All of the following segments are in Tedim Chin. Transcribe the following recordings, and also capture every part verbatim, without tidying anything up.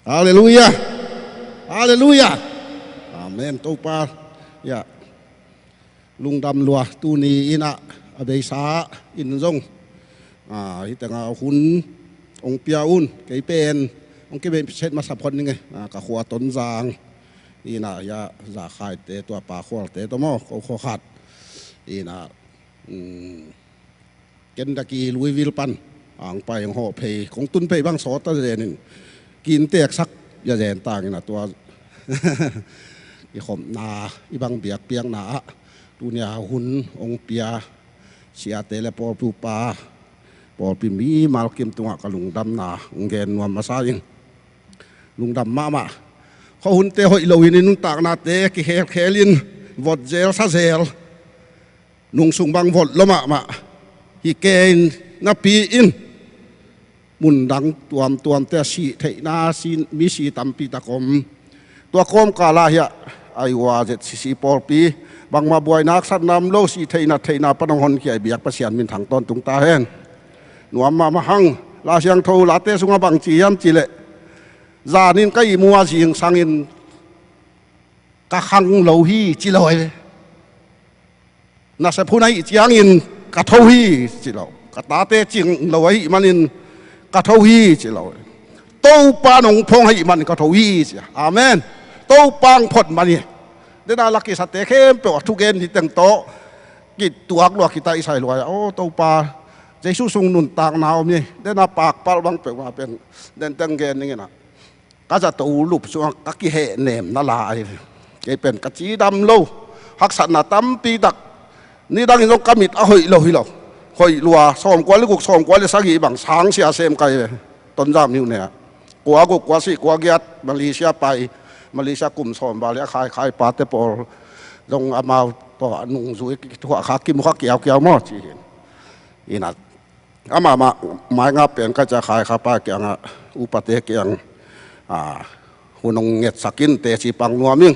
Halleluia. Halleluia. Amen. Topa, ya, lungdam lua, tuni in ah a beisa in zong, ah, hih tengah hun hong pia un, kei pen hong kibeset masa phot ning e, ah, ka khua Tonzang in ah, ya, Zakhaite, tua Pa Khualte tawh maw, ko khua khat in ah, um, Kentucky Louisville pan ang pai ang hawh phei, kong tun phei bang sawt a zen in kin teeksak ya zen tangin a tua i khopna, i bang biakpiakna ah tunia hun hong pia siate le pawlpi upa, pawlpi mimal kim tungah ka lungdamna hong gen nuam masa ing. Lungdam mahmah. Khuahunte hoih lo in i nuntaknate kikhelkhel in, vot zel sa zel, nungsung bang vot lo mahmah hi kei in, napi in mundang tuamtuamte a sih theihna, si, misi tampi tak om. Tua kawmkal ah hiah Iowa Z C C pawlpi bangmah buaina haksatna om lo, sih theihna, theihna pan hong honkhia i biak Pasian minthang tawntung ta hen. Nuam mahmah hang. Lai Siangtho late sungah bang ci hiam cih leh, zanin ka ihmu a zingsangin ka khang lo hi ci lo hi ve. Nasep hun ahih ciangin ka tho hi ci lo. Ka tate cing lo ahih manin ka tho hi ci lo. Topa nong phong ahih manin ka tho hi ci. Amen. Topa hong phot man hi. Dena la kisate khempeuh a thugen hi teng tawh kituak lua, kitaisai lua. Aw, Topa Jesu sung nuntakna om hi. Dena pakpal bang peuhmah pen den teng gen ning in ah, ka zato lup sungah ka kihehnemna lai. Kei pen ka cidam lo. Haksatna tampi tak. Nidangin zong ka mit a hoih lo hi lo. Hoih lua, sawmkua le guk, sawmkua le sagih bang sangsia sem kai ve. Tonzang myo ne ah. Kua guk, kua sagih, kua giat, Malaysia pai. Malaysia kum sawm val hi a, khaikhai pate pawl zong amau tawh a nungzui kithuah kha, kimu kha kiaukiau maw ci hi. In ah amah mah maingap pen ka ca, khaikhai pa kiangah, upate kiang, a, hun hong ngetsak in, teci pang nuam ing.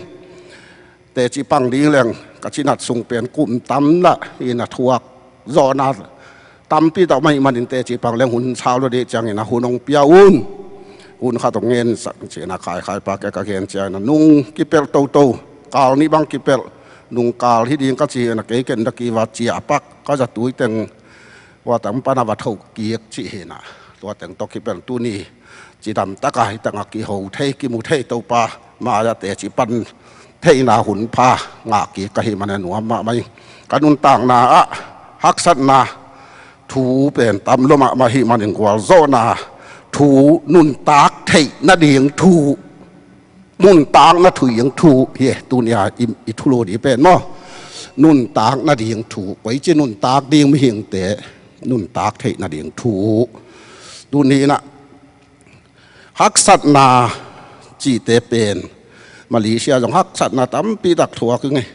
Teci pang ding leng ka cinat sung pen kum tam lah in a thuak zawhna tampi tak om ahih manin teci pang leng hun sau lo dih ciangin a hun hong pia un. Hun khat hong ngensak ci-in a khaikhai pa kiang ka gen ciangin a nung kipelh toto, kal nih bang kipelh, nung kal hi ding ka ci-in a kei ken da kiva ciah pak, ka zatui teng hua tang pan a va tho kik cih hi na. Tua teng tawh kipelh tuni cidam taka hih tangah kiho thei, kimu thei, Topa mai-ah teci pan theihna hun pha ngah kik ka hih manin a nuam mahmah ing. Ka nuntakna ah haksatna thu pen tam lua mahmah ahih manin gualzawhna thu, nuntak theih nading thu, nuntak na thu ding thu hi e, tunia i, i thu lo ding pen maw. Nuntak nading thu, koici nuntak ding, mihingte nuntak theih nading thu. Tuni in ah haksatna cihte pen Malaysia zong haksatna tampi tak thuak ing e.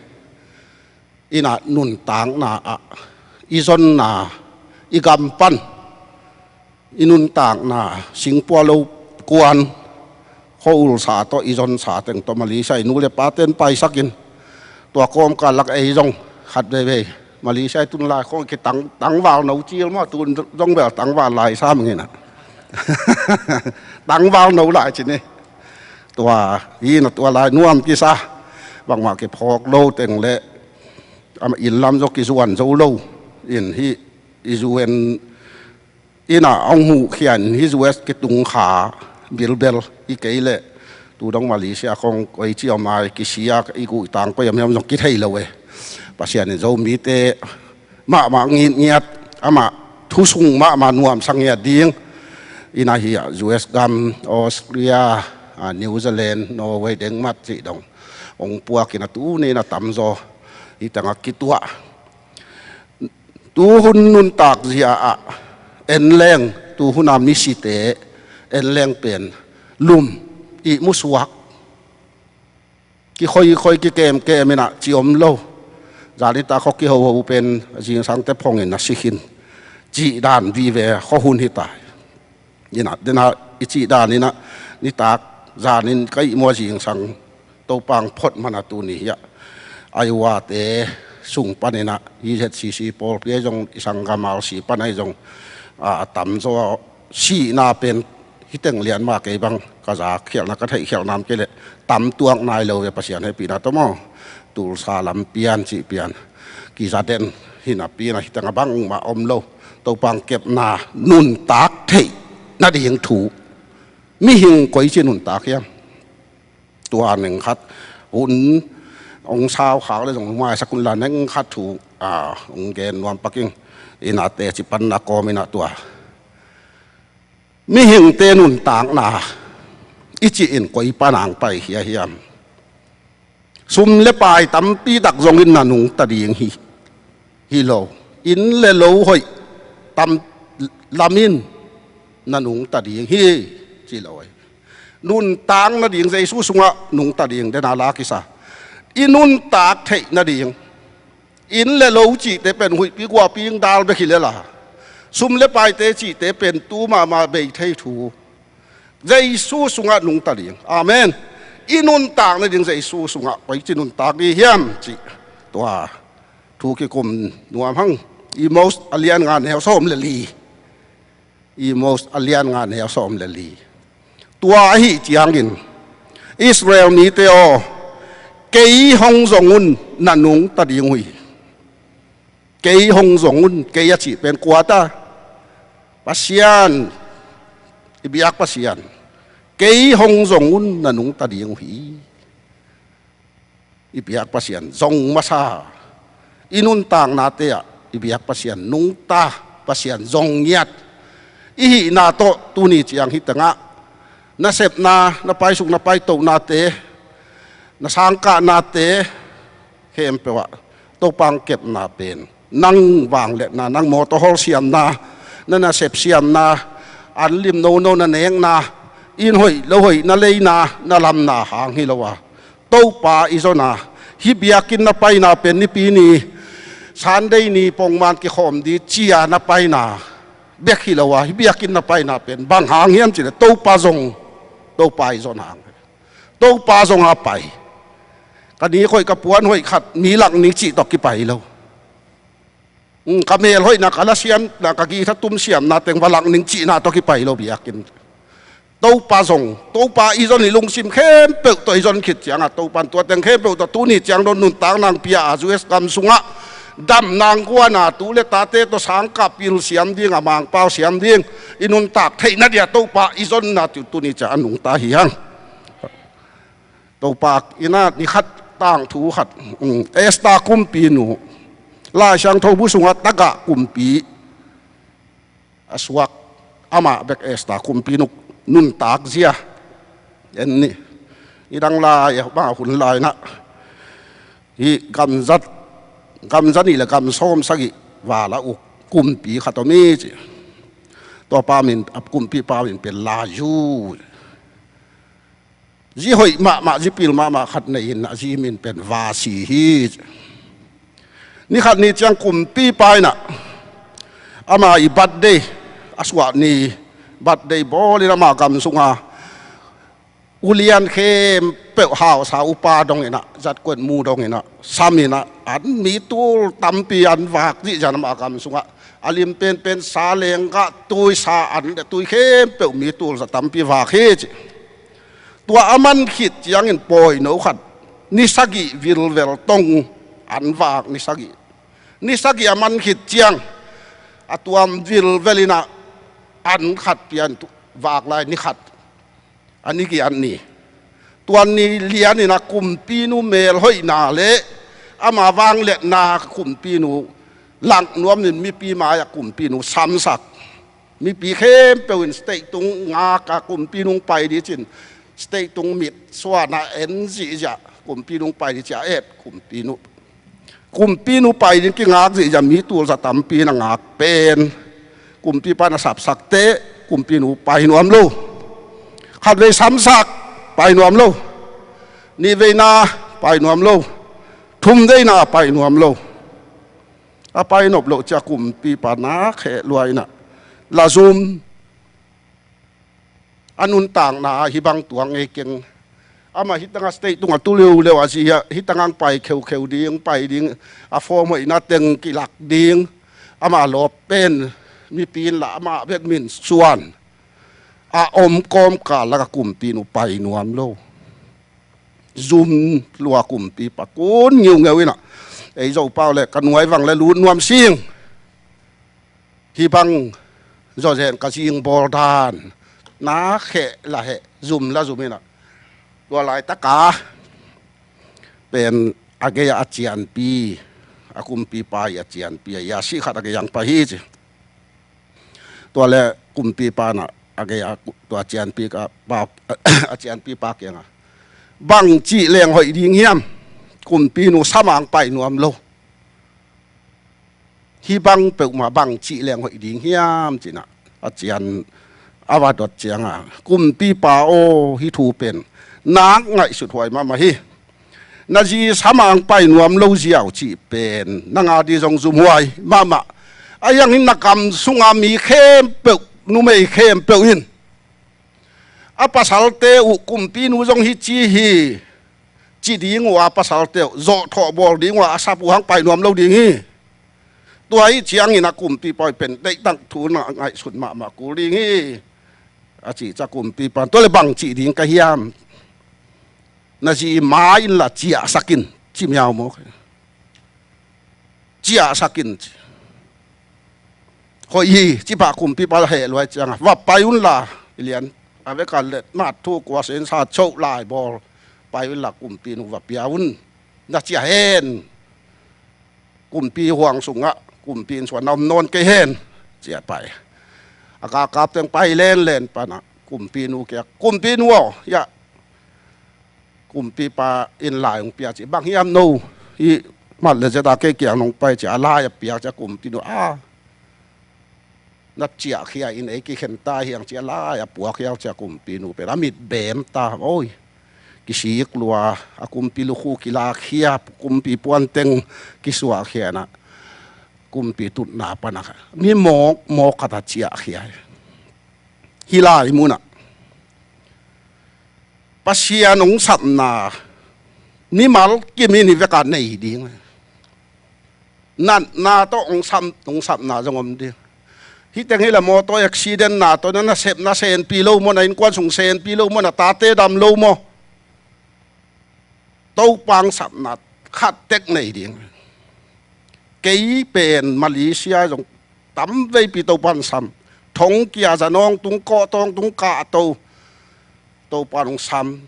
In ah nuntakna ah, i zonna, i gam pan, i nuntakna, singpua lo kuan, khua-ul sa tawh i zon sa teng tawh Malaysia i nu le paten paisak in, tua kawmkal lak ei zong khat veivei Malaysia i tun lai khong kitang, tangval no cil maw, tun zong bel tangval lai sam ing in ah. Tangval no lai ci ni. Tua hi na, tua lai nuam kisa, bangmah kiphawk lo teng le, amah inn lam zong kizuan zo lo in, hih i U N in ah hong huhkhia in, hih U S kitung kha bilbel hi kei leh, tu dong Malaysia khong koici om ai, kisia i guh i tang koi om hiam zong kithei lo e. Pasian in Zomite mahmah ngitngiat, amah thu sung mahmah nuamsa ngiat ding in ah, hih U S gam, Australia, a, New Zealand, Norway, Denmark cih dong hong puak in ah, tuni in ah tamzaw hih tangah kituah. Tuhun nuntak zia ah en leng, tuhun a misite en leng pen lum, ihmu suak, kikhoikhoi, kikemkem in ah ci om lo. Zanitak khua kihoho pen zingsangte phong in a si khin, cih dan vive khua hun hi ta. In ah, den ah i cih dan in ah, nitak zanin ka ihmu a zingsang Topa hong phot man a tuni hi a, Iowa-te sung panin ah, hih Z C C pawlpi ahi zong, i sanggam R C pan ahi zong, a, a tamzaw sihna pen Hih teng lian mah kei bang ka za khialhna, ka theih khialhna om kei leh tam tuak nai lo ve, Pasian hehpihna tawh maw. Tulsa lam pian cih pian kiza den hi napi-in ah hih teng ah bangmah om lo. Topa hong kepna nuntak theih nading thu. Mihing koici nuntak hiam? Tua neng khat hun hong sau khak leh zong maisak un la, neng khat thu, a, hong gen nuam pak ing. Inn ah teci panna kawm in ah tua mihingte nuntakna i cih in koi pan hong paikhia hiam? Sum le pai tampi tak zongin na nungta ding hi, hi lo. Inn le lo hoih tam lam in na nungta ding hi, ci lo hi. Nuntak nading Jesu sungah nungta ding den a la kisa. I nuntak theih nading, inn le lo cihte pen huihpi guahpi in dal bek hi lel a, sum le paite cihte pen tu mahmah bei thei thu. Jesu sungah nungta ding. Amen. I nuntak nading Jesu sungah koici nuntak ding hiam cih tua thu kikum nuam hang. Amos a lian nga neu sawm le li. Amos a lian nga neu sawm le li. Tua ahih ciangin Israel mite aw, kei hong zong un, na nungta ding uh hi. Kei hong zong un, kei a cih pen kua ta? Pasian, i biak Pasian. Kei hong zong un, na nungta ding uh hi. I biak Pasian zong masa. I nuntaknate ah i biak Pasian nungta, Pasian zong ngiat i hihna tawh tuni ciang hih tengah na sepna, na paisuk, na paitohnate, na sangkahnate khempeuh ah Topa hong kepna pen, nang vangliatna, nang mawtaw hol siamna, na nasep siamna, an lim nono na nekna, inn hoih lo hoih na leina, na lamna hang hi lo a, Topa i zon a, hih biakinn na paina pen Nipi ni, Sunday ni pongman kikhawm ding ci-a na paina bek hi lo a, hih biakinn na paina pen bang hang hiam cih leh Topa zong, Topa i zon hang. Topa zong a pai. Ka nik hoih, ka puan hoih khat mi lak ning cih tawh kipai lo. Mm, ka mel hoihna, ka la siamna, ka guitar tum siamna teng va lak ning cihna tawh kipai lo biakinn. Topa zong, Topa i zon, i lungsim khempeuh tawh i zon khit ciangah Topa in tua teng khempeuh tawh tuni ciang dong nuntakna hong pia a, U S gam sungah damna hong guan a, tu le tate tawh sangkah pil siam ding, a Mangpau siam ding, i nuntak theihna dia Topa i zonna tu, tuni ciang a nungta hi hang. Topa in ah ni khat tangthu khat, um, Esther kumpinu, Lai Siangtho bu sungah tagah kumpi a suak, amah bek Esther kumpinu nuntak zia. En ni, i dang lai, bang a hun lai-in ah, hih gam za, gam za nih le gam sawm sagih val a uk kumpi khat om hi ci. Tua pa min, a kumpipa min pen Laju. Zi hoih mahmah, zi pil mahmah khat nei-in a zi min pen Vasi hi. Ni khat ni ciang kumpipa in ah ama i birthday, a suah ni birthday bawlin ama gam sunga ulian khempeuh hausa upa dongin ah, zatkuat mu dongin ah, samin ah, an mi tul tampi an vak zihziah in ama gam sungah a lim penpen sa, lenggah tui, sa an le tui khempeuh mi tul za tampi vak hi ci. Tua a man khit ciangin pawino khat, ni sagih vilvel tong an vak, ni sagih. Ni sagih a man khit ciang a tuam vilvel in ah an khat pian tu-, vak lai ni khat. A ni gih an ni. Tua ni lianin ah kumpinu melhoihna le ama vangliatna kumpinu langh nuamin mipi mai-ah kumpinu samsak. Mipi khempeuh in state tung ngak a, kumpinu hong pai ding ci-in state tung mit suan a en zihziah, kumpinu hong pai ding ci-a et, kumpinu, kumpinu pai ding kingak zihziah, mi tul za tampi na ngak pen kumpipa na sapsak teh, kumpinu pai nuam lo. Khat vei samsak, pai nuam lo. Nih veina, pai nuam lo. Thum veina, pai nuam lo. A pai nop loh ciang kumpipa na kheh lua in ah, la zum, a nuntakna ah hih bang tuak ngei keng. Amah hih tangah state tungah tu leuleu a zihziah, hih tangah hong pai kheukheu ding, pai ding, a form hoihna teng kilak ding. Amah lawp pen mipi in lah amah bek min suan. a om kawmkal lakah kumpinu pai nuam lo. Zum lua kumpipa kun ngiungeu inah, ei Zopau le ka nuai vang le lut nuam sing. Hih bang zawzen ka zingbawl dan na kheh la heh, zum la zum inah, tua laitaka pen a gei-ah a cianpi, a kumpipa ii a cianpi a, a sih khat a gei-ah hong pai hi ci. Tua le kumpipa inah a gei-ah tua cianpi ka pa, a cianpipa kiangah, "Bang cih leng hoih ding hiam? Kumpinu samang pai nuam lo. Hih bang peuhmah bang cih leng hoih ding hiam?" ci inah a cian a va dot ciangah, "Kumpipa aw, hih thu pen nak ngaihsut huai mahmah hi. Na zi samang pai nuam lo ziau cih pen nang a ding zong zumhuai mahmah. Ahi hangin na gam sunga mi khempeuh, numei khempeuh in a pasalte uh kumpinu zong hi ci hi, ci ding uh a, pasalte uh zawhthawh bawl ding uh a, a sap uh hang pai nuam lo ding hi. Tua hi ciangin a kumpipa pen deihtak thu na ngaihsut mahmah kul ding hi," a cih ciang kumpipa in, "Tua le bang cih ding ka hiam? Na zi ma inla ciahsak in," ci miau maw. "Ciahsak in," ci. "Hoih hi," ci pah kumpipa heh luai ciangah, "Va pai unla, i lian a vek a let mat thu kua sen sa choh lai bawl, pai unla kumpinu va pia un. Na ciah hen. Kumpi huang sungah kumpi inn sungah na om nawn kei hen," ci a pai. A kakap teng pai lenlen panah kumpinu kiang, "Kumpinu aw, hiah kumpipa in lai hong pia ci, bang hiam no, hih mat le zeta kei kiang nong pai ci a, lai a piak ci a, kumpinu a, na ciahkhia in ei kikhen ta hi hang ci a, lai a puak hi hang ci a, kumpinu pen a mit bem ta, oi, kisik lua, a kumpi lukhu kilakkhia, kumpi puanteng kisuahkhia inah kumpi tutna panah mi mawkmawk khat a ciahkhia hi. Hih lai munah Pasian hong sapna mimal kim in hih vekah nei ding. Natna tawh hong sap, hong sapna zong om ding. Hih teng hi le mawtaw accident na tawh na nasepna senpi lo maw, na innkuan sung senpi lo maw, na tate dam lo maw, Topa hong sapna khat tek nei ding. Kei pen Malaysia zong tamveipi Topa in sam. Thongkia, zanawng tung, kawhtawng tung, kahto, Topa in hong sam.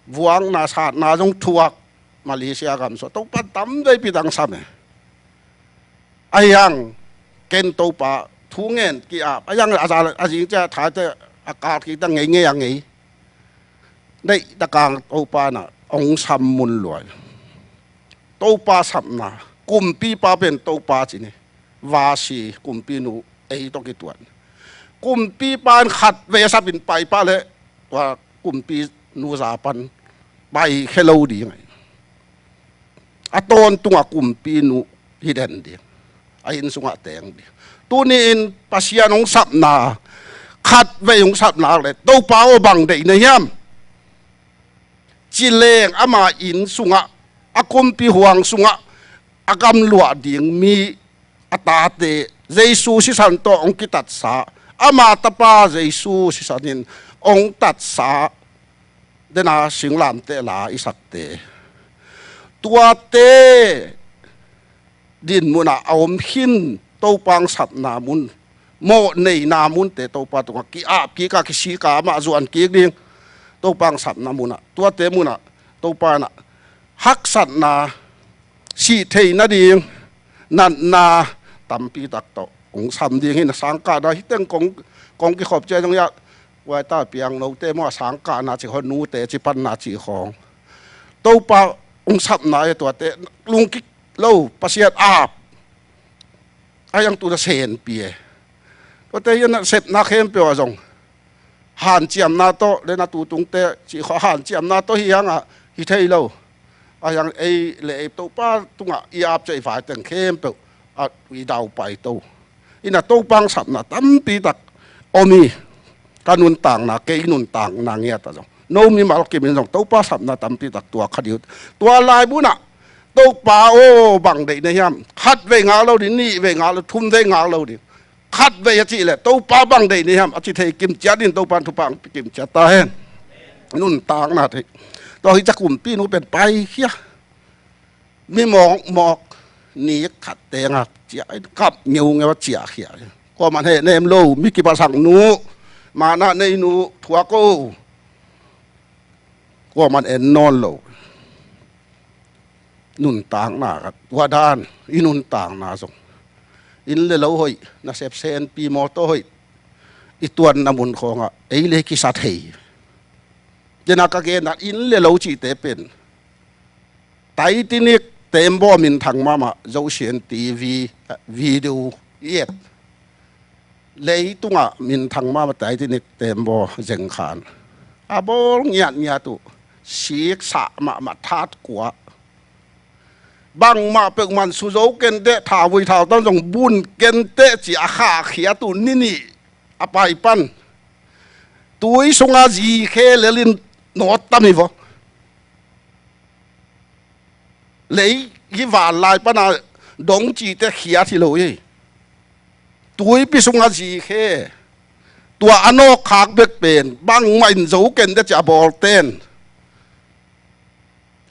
Vuakna satna zong thuak, Malaysia gam sung Topa in tamveipi tang sam e. Ahi hang ken Topa thu ngen ki-ap, ahi hang a za, a zing ciang thaite a kal kik ta, ngeingei a ngei. Deihtak a Topa in hong sam mun luai. Topa sapna, kumpipa pen Topa ci ni. Vasi kumpinu ei tawh kituat. Kumpipa in khatvei a sapin paipah leh tua kumpinu za pan paikhia lo ding ahi. A tawntungah kumpinu hi den ding, a inn sungah teng ding. Tuni-in Pasian hong sapna, khatvei hong sapna leh, Topa aw, bang deih na hiam? Ci leng ama inn sungah, a kumpi huang sungah a gamluah ding mi, a tate Jesu sisan tawh hong kitatsa, ama tapa Jesu sisan in hong tatsa, dena singlamteh la i sakte, tuate din munah a om khin, Topa hong sapna mun, mawh neina munte Topa tungah ki-ap kik a, kisik a, amah zuan kik ding. Topa hong sapna munah, tuate munah Topa in ah haksatna, sih theih nading natna tampi tak tawh hong sam ding hi. Na sangkahna hih teng kong, kong kikhop ciang zong hiah, huaita piang note maw, a sangkahna cih khawng, nute ci panna cih khawng, Topa hong sapna hi. Tuate lungkik lo, Pasian ap. Ahi hang tu na senpi e. Tuate hiah na sepna khempeuh ah zong hanciamna tawh, le na tutungte cih khawng hanciamna tawh hi hang a hi thei lo. Ahi hang ei le ei Topa tungah i ap ciang i vai teng khempeuh ah i daupai to. Ina Topa hong sapna tampi tak om hi. Ka nuntakna, kei nuntakna ngiat ah zong, no mimal kim in zong Topa sapna tampi tak tuak kha ding uh. Tua lai munah, Topa aw, bang deih na hiam? Khatvei ngak lo ding, nihvei ngak lo, thumvei ngak lo ding. Khat vei a cih leh Topa bang deih ni hiam a ci thei kimciat in Topa in thupha hong pia kimciat ta hen. Nuntakna thei. Tua hi ciang kumpinu pen paikhia. Mi mawkmawk ni khat tengah ciah in kap ngeungeu a ciahkhia. Kuaman hehnem lo, mi kiphasak nu, manah nei nu, thuak o. Kuaman en nawn lo. Nuntakna khat, tua dan i nuntakna zong inn le lo hoih, nasep senpi mawtaw hoih, i tuanna mun khawngah ei le kisa thei. Tena ka genna inn le lo cihte pen Titanic tembaw minthang mahmah, Zosian T V video i et. Leitungah minthang mahmah Titanic tembaw zengkhan. A bawl ngiatngiat uh, siksah mahmah, that kua. Bangmah peuhmah su zo kenteh, thauvui thautam zong bun kenteh ci a khahkhiat uh ni nih a pai pan. Tui sunga zikhe lelin nawt tam hi vaw. Lei hi van lai pana dong cihte khiat hi lo hi. Tuipi sunga zikhe. Tua a nawkkhak bek pen bangmah in zo kenteh ci a bawlten.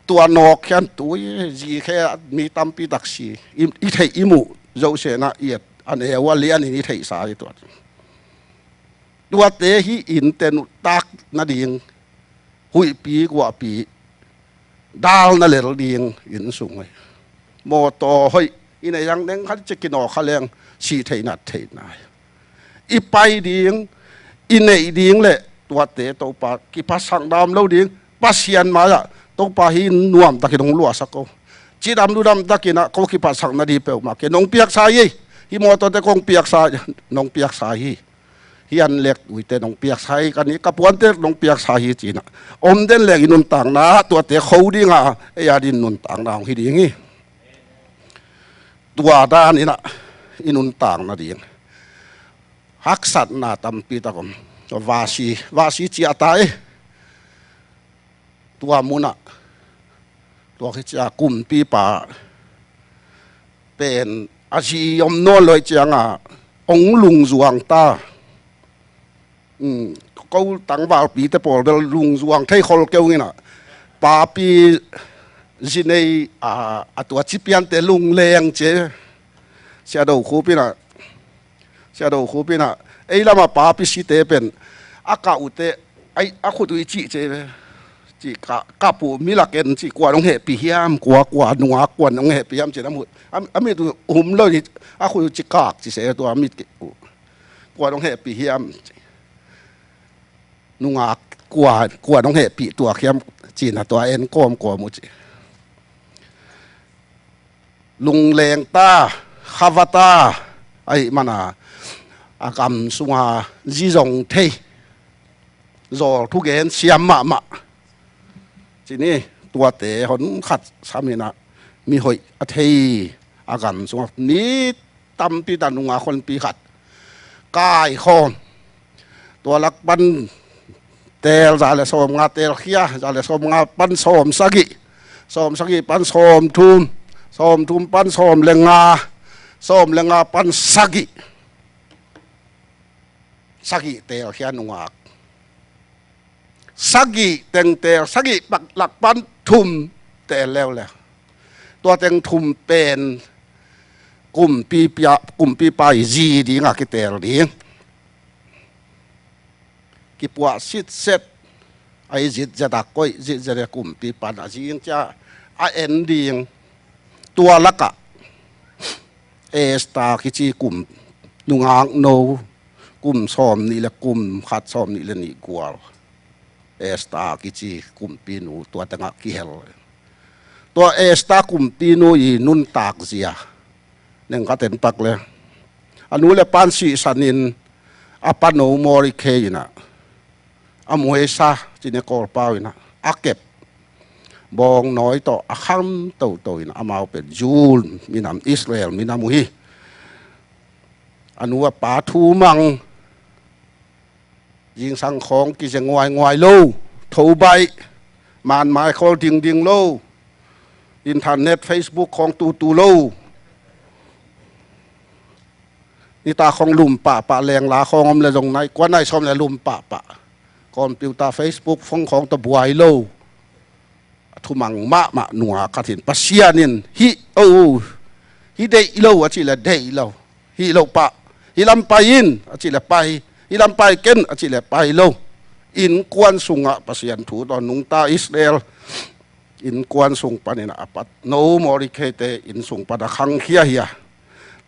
Tua nawk khian tui zikhe mi tampi tak si. I, i theih i muh Zosian ah i et, a neu a lianin i theihsa hi tua. Tuate hi innte nuntak nading huihpi guahpi dalna lel ding inn sung hi. Mawtaw hoih i neih hang neng khat ciah kinawk kha leng sih theih nat theih nai. I pai ding, i neih ding le tuate Topa kiphatsakna om lo ding, Pasian mai-ah Topa hi nuamtakin hong luahsak ko. Cidam ludam takin ah ko kiphatsakna ding peuhmah kei nong piaksa hi. Hih mawtawte kong piaksa, nong piaksa hi. Hih an lek uite nong piaksa hi, ka ni ka puante nong piaksa hi ci-in ah om den leng i nuntakna tuate kho ding a, ei a ding nuntakna hong hi ding hi. Tua danin ah i nuntakna ding haksatna tampi tak om. Vasi, vasi ciah ta e. Tua munah tua khit ciang kumpipa pen a zi om nawn lo ahih ciangin hong lungzuang ta. Um, ko tangvalpite pawl bel lungzuang thei khol kei ung in ah, papi zi nei a, a tua ci piante lungleng ci e. Sia Do Khup in ah, Sia Do Khup in ah, ei lamah papi site pen a kah uhteh, ai, a khut uh i cih ci e ve. Cih kah, kap uh mi lak en cih, kua nong hehpih hiam, kua, kua nungak kua nong hehpih hiam ci-in a mit, a, a mit uh hum lo in a khut uh ci kak ci se, tua a mit uh, kua nong hehpih hiam ci. Nungak kua, kua nong hehpih tuak hiam ci-in ah tua en kawmkawm uh ci. Lungleng ta, kha va ta, ahih manin a gam sunga zi zong thei, zawl thugen siam mahmah. Ci ni, tuate hon khat sam in ah mihoih a thei, a gam sungah ni tampi tak nungak honpi khat kaikhawm. Tua lak pan teel za le sawmnga teelkhia, za le sawmnga pan sawmsagih, sawmsagih pan sawmthum, sawmthum pan sawm le nga, sawm le nga pan sagih. Sagih teelkhia nungak. Sagih teng teel, sagih pak lak pan thum teel leuleu. Tua teng thum pen kumpipa, kumpipa i zi dingin kiteel ding. Kipuah sitset, a i zitzet a koih, zitzet a kumpipa in a zi ding ci-a a en ding. Tua lakah Esther kici kum nungakno, kum sawmnih le kum khat, sawmnih le nih gual. Esther kici kumpinu tua tengah kihel. Tua Esther kumpinu i nuntakzia neng ka ten pak le, a nu le pan sihsanin a pano Mordecai in ah, a muaisa cine Kawlpau in ah a kep bawngnawi tawh a kham toto in ah, amau pen Jew minam, Israel minam uh hi. A nu a pa thu mang, zingsang khawng kize nguainguai lo, tho baih, man mai khawl dingding lo, internet, Facebook khawng tutu lo. Nitak khawng lum pahpah, lengla khawng om le zong nai kua nai sawm le lum pahpah. Computer, Facebook, phone khawng tawh buai lo. A thumang mahmah nungak khat hi in Pasian in hih o, hih deih lo a cih le deih lo. Hih loh pah, hih lam pai in a cih le pai, hih lam pai ken a cih le pai lo. Innkuan sungah Pasian thu tawh nungta Israel innkuan sung panin a pat no Mordecai-te inn sung pan a khangkhia hi a.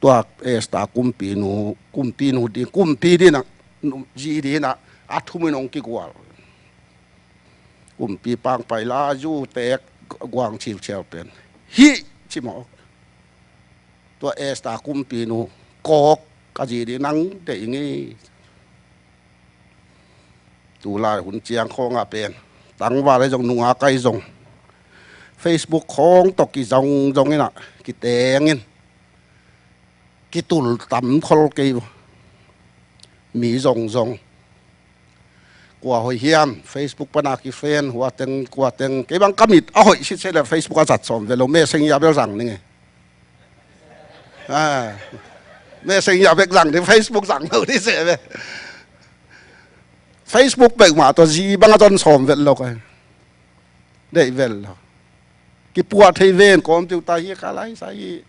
Tua Esther kumpinu, kumpinu ding, kumpi ding a, zi ding a, a thumin hong kigual. Kumpipa hong pai la, zu tek guang cilcial pen. Hih ci mawk. Tua Esther kumpinu kawk, ka zi ding nang deih ing ei. Tulai hun ciang khawngah pen tangval ahi zong, nungak ahi zong, Facebook khawng tawh kizongzong in a, kiteng in, kitul tam khol kei uh. Mi zongzong. Kua hoih hiam, Facebook pana ki-friend, hua teng, kua teng, kei bang ka mit a hoih sitset le Facebook a zat sawm vet lo, Messenger bel zang ning e. Ah. Messenger bek zang ding, Facebook zang lo ding se ve. Facebook bek mah tawh zi bang a zon sawm vet lo kai. Deih vet lo. Kipuah thei ven, computer hi ka lai sa hi.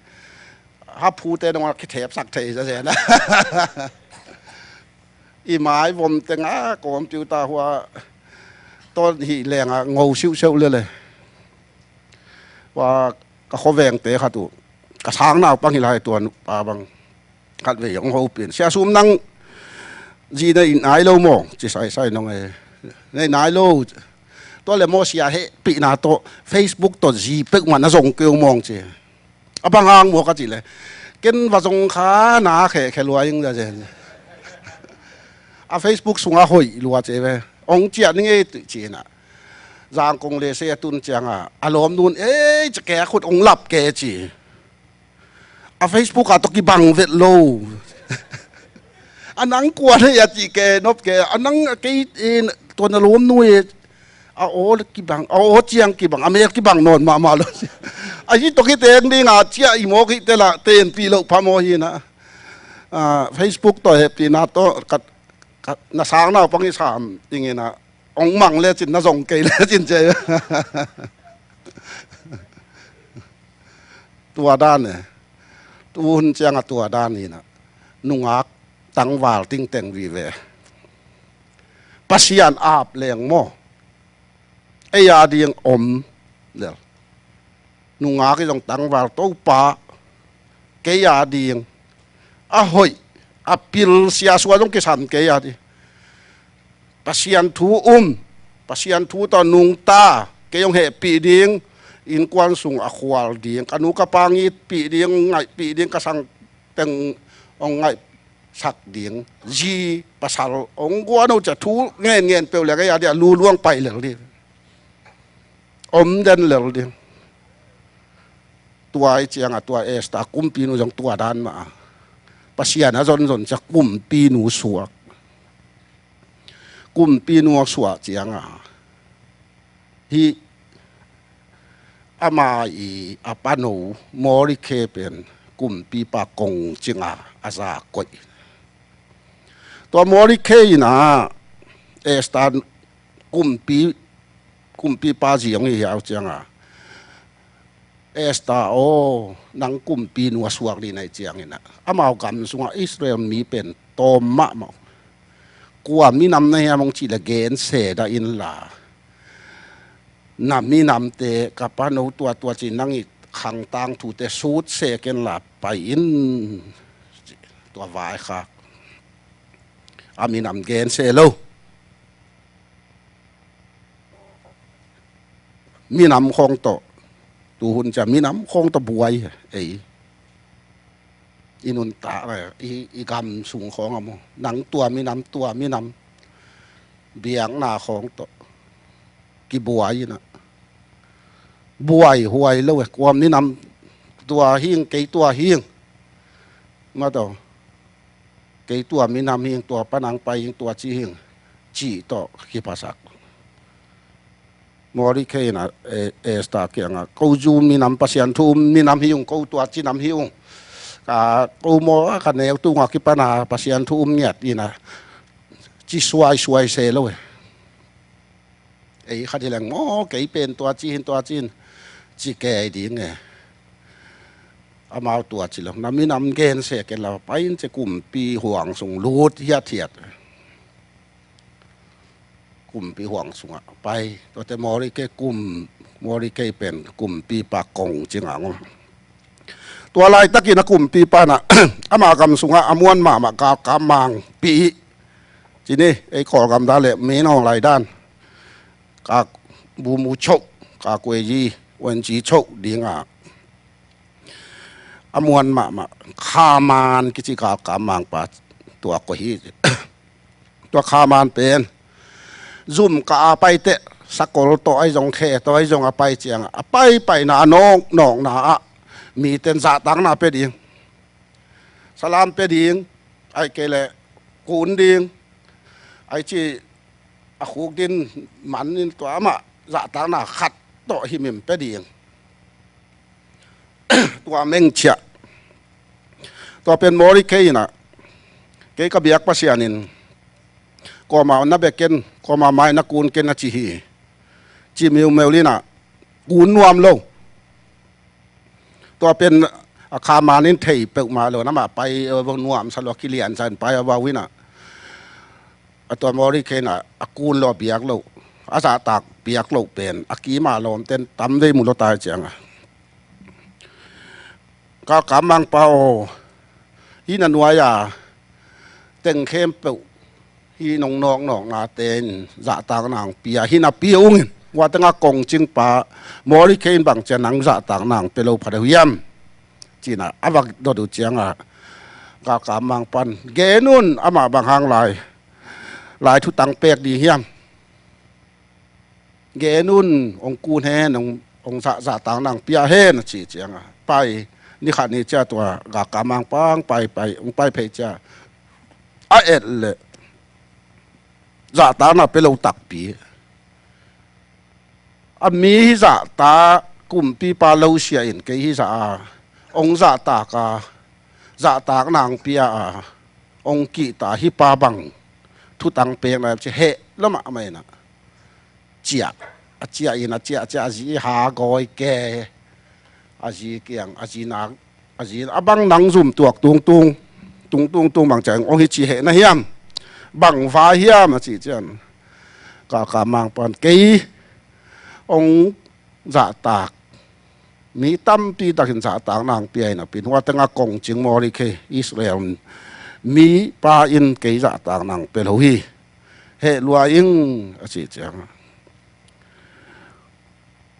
Haphute dong a kithepsak thei sa zen a. I mai vom teng a computer hua ton hi leng a ngo siuhsiuh lele. Hua ka khuavengte khat uh, ka sang naupang hi lai, tua pa bang khatvei hong hopih in, "Sia Sum, nang zi na it nai lo maw?" ci saisai nong e. "Na it nai lo. Tua le maw sia, hehpihna tawh Facebook tawh zi peuhmah na zong kei uh mawng," ci. "A bang hang maw?" ka cih le, "Ken va zong kha na khehkhia lua ing," za zen. "A Facebook sungah hoih lua," ci ve. "Hong ciah ning ei," ci in a. Zangkong le se a tun ciangah a lawmnu'n, "Ei, ci ke, a khut hong lap ke," ci. "A Facebook ah tawh kibang vet lo. A nang kua na hia cih ke nop ke, a nang a kei, eh, tua na lawmnu e, a aw kibang, a aw ciang kibang, a mel kibang nawn mahmah lo. A hi tawh kiteng ding a, ciah i mawk hi te lah, tenpih loh phamawh hi na. Ah, Facebook tawh hehpihna tawh ka, ka, na sang naupang i sam ding in a, hong mang lecin na zong kei lecin," ci. Tua dan e. Tu hun ciangah tua dan hi na. Nungak tangval tingteng vive. Pasian ap leng maw, ei a ding om lel. Nungak i zong tangval, "Topa, kei a ding a hoih, a pil, sia sua zong kisam kei a ding. Pasian thu um, Pasian thu tawh nungta, kei hong hehpih ding, innkuan sung a khual ding, ka nu ka pa hong itpih ding, hong ngaihpih ding, ka sang teng hong ngaihsak ding, zi pasal hong guan uh," ci a, thu ngenngen peuh le kei a ding a luluang pai lel ding. Om den lel ding. Tua i ciangah tua Esther kumpinu zong tua dan mah a, Pasian a zonzon ciang kumpinu suak. Kumpinu a suak ciangah, hih ama i a pano Mordecai pen kumpipa kongcing a a za koih. Tua Mordecai in a Esther kumpi, kumpipa zi hong hi hiau ciangah, "Esther aw, nang kumpinu a suak ding na hih ciangin a," amau gam sungah Israel mi pen tawm mahmah. "Kua minam na hiam hong cih le gense dah inla, na minamte, ka pano tuatua ci, nang i khang tangthute sutse kenla pai in," tua vaikhak. A minam gense lo. Minam khawng tawh, tu hun ciang minam khawng tawh buai ei. I nuntak le, i, i gam sung khawng a maw, nang tua minam, tua minam, biakna khawng tawh kibuai in a. Buai huai lo e, kua minam tua hi ing, kei tua hi ing. Mah tawh, kei tua minam hi ing, tua pan hong pai hi ing, tua ci hi ing, cih tawh kiphasak. Mordecai in a, e, Esther kiangah, "Ko zu minam, Pasian thu um minam hi ung, ko tua ci nam hi ung. Ka ko maw, ka neu tunga kipana Pasian thu um ngiat ina ci suaisuai se lo e. Ei khat hi leng maw, kei pen tua ci hin, tua ci hin, ci kei ding e. Amau tua ci lo, na minam gen se ken la, pai in ci, kumpi huang sung lut hiathiat. Kumpi huang sungah pai. Tuate Mordecai kum, Mordecai pen kumpipa kong ci ngah ngol. Tua laitakin a kumpipa na ama gam sungah a muan mahmah galkap mangpi ci ni, ei Kawlgam dan le Min Aung Hlaing dan, ka bumu choh, ka kuei ji, wen ji choh dinga a muan mahmah Khaman kici galkap mangpa tua koih hi. Tua Khaman pen zum ka a pai teh, sakol tawh ahi zong, khe tawh ahi zong a pai ciangah, a paipaina a nawknawkna ah miten zahtakna pia ding, salam pia ding, aih kei leh kun ding, aih ci a khuk din man in tua amah zahtakna khat tawh himhim pia ding. Tua mengciah. Tua pen Mordecai inah, kei ka biak Pasian in kuamah na bia ken, kuamah mai na kun ken a ci hi. Ci miumeu inah kun nuam lo. Tua pen a Khaman in thei peuhmah lo, namah pai a vau nuamsa lo, a kiliansa in pai a vau inah, a tua Mordecai inah a kun lo, a biak lo, a zahtak biak lo pen a kima lawmten tam vei mu lo tai cianga, galkap mangpa aw, hih na nuai-a teng khempeuh hih nong nawknawknate in zahtakna hong pia, hih na pia ungin, hua tengah kongcingpa Mordecai in bang ciang nang zahtakna hong pia lo pha deuh hiam? Cinah a va dot uh ciangah galkap mangpan, gen un, amah bang hang lai, lai thutang pek ding hiam? Gen un, hong kun hen, hong, hong zah, zahtakna hong pia hen a ci ciangah, pai, ni khat ni ciah tua galkap mangpa hong pai, pai, hong pai phei ciah a et leh zahtakna pia lo takpi. A mi hi zahtak, kumpipa lo sia in kei hi zah a, hong zahtak a, zahtakna hong pia a, hong kihta hih pa bang thutang pekna ci heh lo mahmah inah, ciah, a ciah in, a ciah, a ciah, a zi hagawi ke, a zi kiang, a zi nak, a zi, a bang nang zum tuak tungtung, tungtung tung bang ciang hong hi ci heh na hiam? Bang vai hiam a ci ciang, galkap mangpan, kei hong zahtak, mi tampi takin zahtakna hong pia hi napi in, hua tengah kongcing Mordecai, Israel mipa in kei zahtakna hong pia lo hi. Heh lua ing a ci ciangah,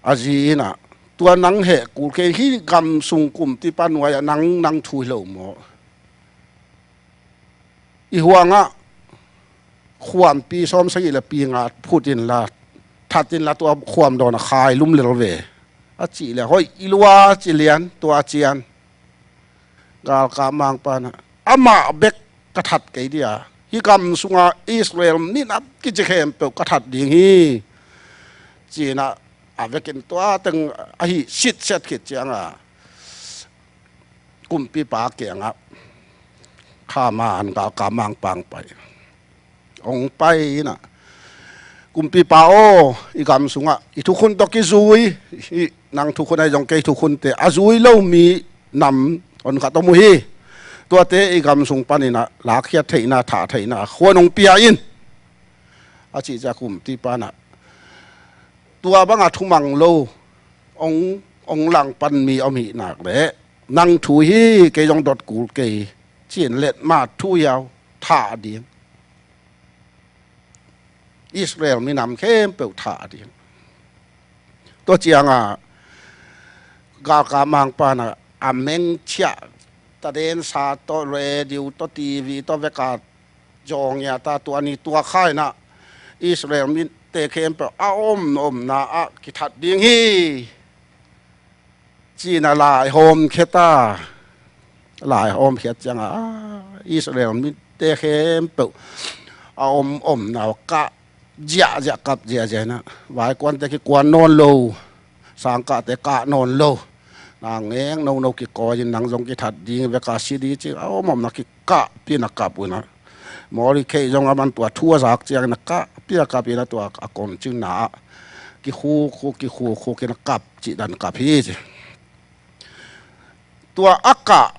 a zi inah, tua nang heh kul kei, hih gam sung kumpipa nuai-ah nang, nang thu hi lo maw? I huangah khuampi sawmsagih le pi nga phut inla, that inla, tua khuam dawnah khai lum lel ve a cih leh, hoih i lua ci lian, tua cian. Galkap mangpan ah, amah bek ka that kei dia, hih gam sunga Israel minam kici khempeuh ka that ding hi, cinah a vekin tua teng ahi sitset khit ciangah, kumpipa kiangah Khaman galkap mangpa hong pai. Hong pai inah, kumpipa aw, i gam sungah i thukhun tawh kizui, i nang thukhun ahi zong kei thukhunte a zui lo mi nam honkhat om uh hi. Tuate i gam sung paninah lakkhiat theihna, thah theihna khuan hong pia in a cih ciah, kumpipa inah tua banga thumang lo hong, hong langpan mi om hih nak leh, nang thu hi, kei zong dot kul kei, ci-in letmat thu hiau, thah ding. Israel minam khempeuh thah ding. Tua ciangah galkap mangpan ah a mengciah, tadensa tawh, radio tawh, TV tawh veka zawngiata, tua ni tua kha inah Israel mite khempeuh a om omna ah kithat ding hi, cinah lai hawmkhiat a, lai hawmkhiat ciangah, ah, Israel mite khempeuh a om omna uh kah ziahziah, kap ziahziah inah, vaikuante kikuan nawn lo, sangkahte kah nawn lo, Na ngeng nono kikawi in nang zong kithat ding ve ka si di ci a om om na kikahpih in a kap uh na. Mordecai zong a man tua thu a zak ciangin a kahpih a kap in a tua a koncingna ah kikhukhuk kikhukhuk in a kap cih dan kap hi ci. Tua a kah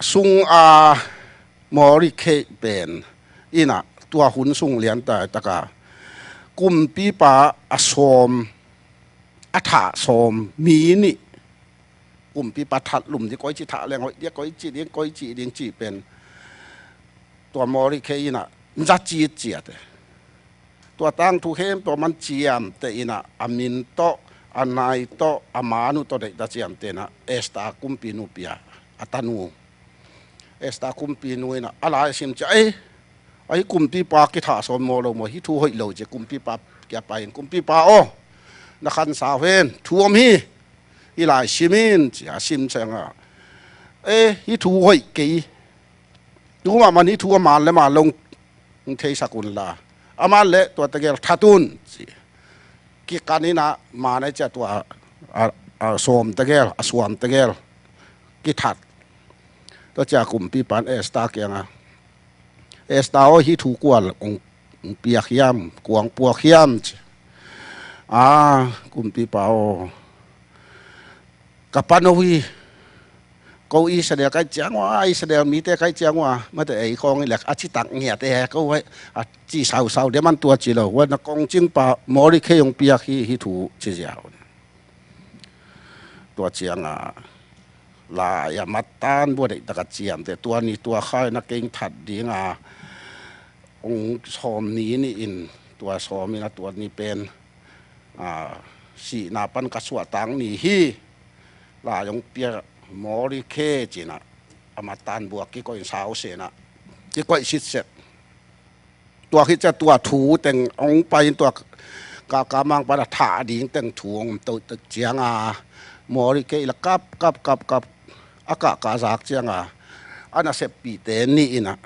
sung a Mordecai pen in a tua hun sung lian taitaka kumpipa a sawm a thah sawm mi nih kumpipa that lum ding koici thah leng hoih ding koici ding koici ding cih pen tua Mordecai in a za citciat e. Tua tangthu khempeuh man ciamteh in a a min tawh a nai tawh a man uh tawh deihta ciamteh in a Esther kumpinu pia a tanu Esther kumpinu in a a lai sim ciah ei ahi kumpipa kithah sawm maw lo maw hi thu hoih lo ci kumpipa kia pai in kumpipa aw na khansau hen thu om hi hi lai sim in ci a sim ciang a e hi thu hoih kei tuma man hi thu a man le man long theisak un la a man le tua tegel that un ci kikan in a man a cia tua a sawm tegel a suam tegel kithat tua cia kumpipan Esther kianga Esther aw hi thu kual ong piak hiam kuang puak hiam ci a kumpipa aw ka pano hi ko Israel kai ciang ua Israel mite kai ciang ua mate ei khawng i lek a citak ngiat e ko a ci sausau dia man tua ci lo ua na kongcingpa Mordecai ong piak hi hi thu ci ziau tua cianga lai a matan bua deih taka ciamte tua ni tua khai na keng that dinga ong sawm ni ni in tua sawm in a tua ni pen sihna pan ka suahtang ni hi lai ong pia Mordecai cina a matan bua kikoih sausenah kikoih sitset tua khit cia tua thu teng ong pai in tua kaka mang pana thah ding teng thu ong to cianga Mordecai la kap kap kap kap a kah kah zak cianga a naseppihte nih inah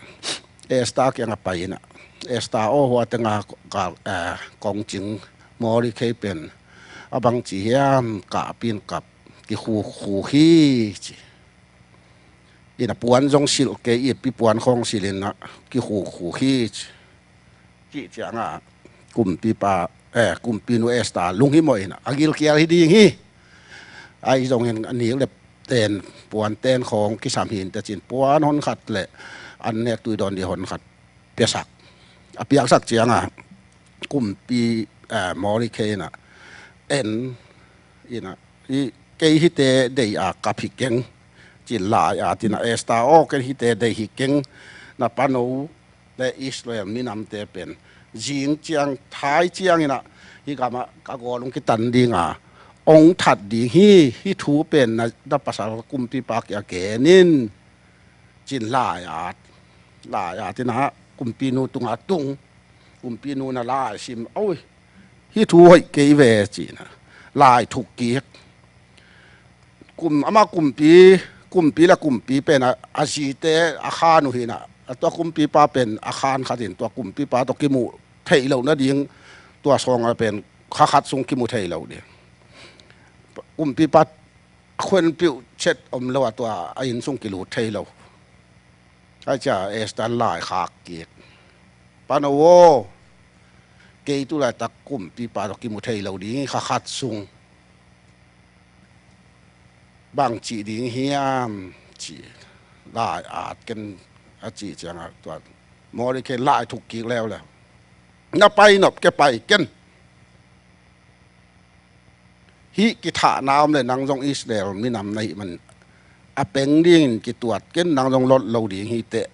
Esther kianga pai inah Esther aw hua tenga kongcing Mordecai pen a bangci hiam kahpin kap kikhukhu hi ci. Ina puan zong silh kei ip pi puan khawng silh inah kikhukhu hi ci. Cih ciangah kumpipa eh kumpinu Esther lunghimawh inah a gilkial hi ding hi. Ahi zongin a nik le ten puan ten khawng kisam hin tecin puan honkhat le an nek tui dawn dih honkhat piasak a piaksak ciangah kumpi eh Mordecai inah en inah kei hite dei a kap hi keng cin lai a tinah Esther aw kei hite dei hi keng na pano le Israel minamte pen zing ciang thai cianginah hi gamah ka gawlung kitan dinga ong that ding hi hi thu pen na pasal kumpipa kia genin cin lai at lai at inah kumpinu tunga tung kumpinu na lai sim oi hi thu hoih kei ve cina lai thuk kik kum ama kumpi kumpi la kumpi pen a zite a khan uh hinah a tua kumpipa pen a khan khatin tua kumpipa tua kimuh theih loh nading tua sawnga pen kha khat sung kimu thei lo ding kumpipa a khuanpiuh chet om lo a tua a inn sung kilut thei lo. Ai cia Esther lai khak kik pano aw kei tu laitak kumpipa tawh kimu thei lo ding kha khat sung bang cih ding hiam ci lai at ken a cih ciangah tua Mordecai lai thuk kik leuleu na pai nop ke pai ken hih kithahna om le nang zong Israel minam na hih man a peng dingin kituat ken nang zong lot lo ding hi teh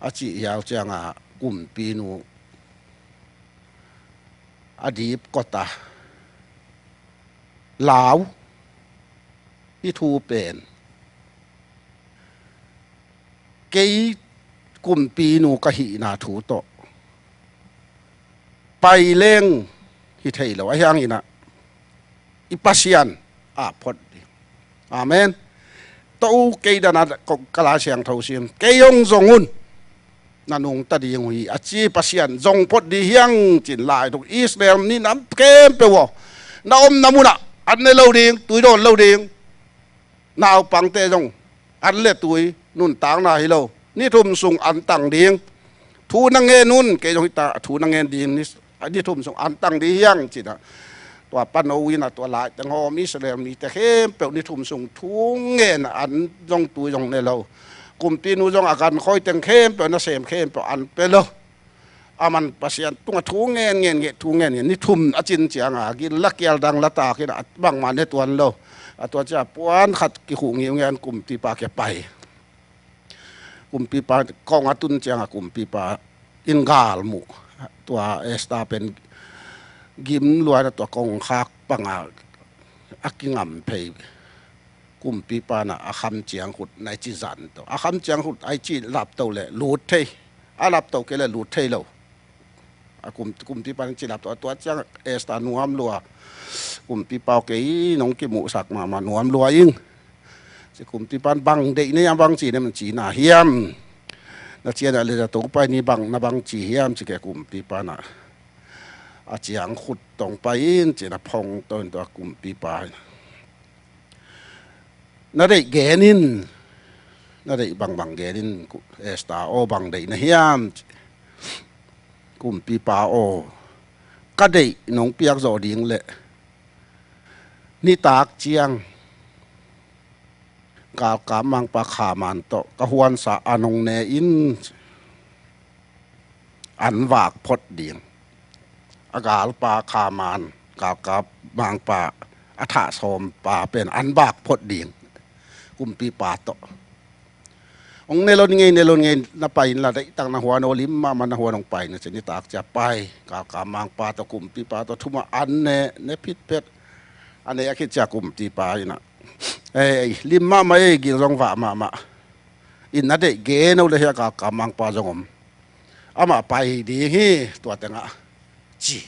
a cih hiau cianga kumpinu a dip kota lau hi thu pen kei kumpinu ka hihna thu tawh pai leng hi thei lo a hianginah i Pasian a phot ding. Amen. To kei dana ka Lai Siangtho sim kei hong zong un na nungta ding uh hi a ci Pasian zong phot ding hiang cin lai tuk Israel ni nam kempeuh aw na omna munah an ne lo ding, tui dawn lo ding. Naupangte zong an le tui nuntakna hi lo. Ni thum sung an tang ding. Thu na ngen un, kei zong hita, thu na ngen ding, ni, ni thum sung an tang ding hi hang, ci-in ah. Tua pan no in ah, tua laiteng hawm Israel mite khempeuh ni thum sung thu ngen, an zong tui zong ne lo. Kumpinu zong a gan khawi teng khempeuh, nasem khempeuh an pe lo. A man Pasian tungah thu ngen ngen ngen, thu ngen ngen, ni thum a cin ciangah gil la kial dang la takin ah bangmah ne tuan lo. A tua ciang puan khat kikhuh ngiu ngen, kumpipa kia pai. Kumpipa kong a tun ciangah kumpipa in gal muh. Tua Esther pen gim lua in ah tua kongkhak pangah a kingam phei. Kumpipa in ah a kham ciangkhut nai ci zan to. A kham ciangkhut ai ci lapto le lut thei. A lapto kei le lut thei lo. A kum, kumpipa in ci lapto. A tua ciang Esther nuam lua. Kumpipa aw, kei nong kimuhsak mahmah nuam lua ing. Ci kumpipa in bang deih na hiam, bang ci na hiam, ci na hiam. Na cian a le za to pai ni bang na bang ci hiam ci ke kumpipa in ah. A ciangkhut tong pai in ci na phong to in tua kumpipa in. Na deih gen in, na deih bangbang gen in, Esther aw, bang deih na hiam, ci. Kumpipa aw, ka deih nong piak zawh ding leh nitak ciang galkap mangpa Haman tawh ka huansa a nong ne in, an vak phot ding. A galpa Haman, galkap mangpa a thah sawmpa pen an vak phot ding kumpipa tawh. Hong ne lo ni ngei, ne lo ni ngei, na pai inla, deihtak na huan aw, lim mahmah na huan, hong pai na ci. Nitak ciang pai, galkap mangpa tawh kumpipa tawh thumah an ne, ne phitphet. A ne a khit ciang kumpipa in ah, ei, lim mahmah ei, gil zong vah mahmah. In na deih gen aw le, hiah galkap mangpa zong om. Amah pai ding hi, tua tengah, ci.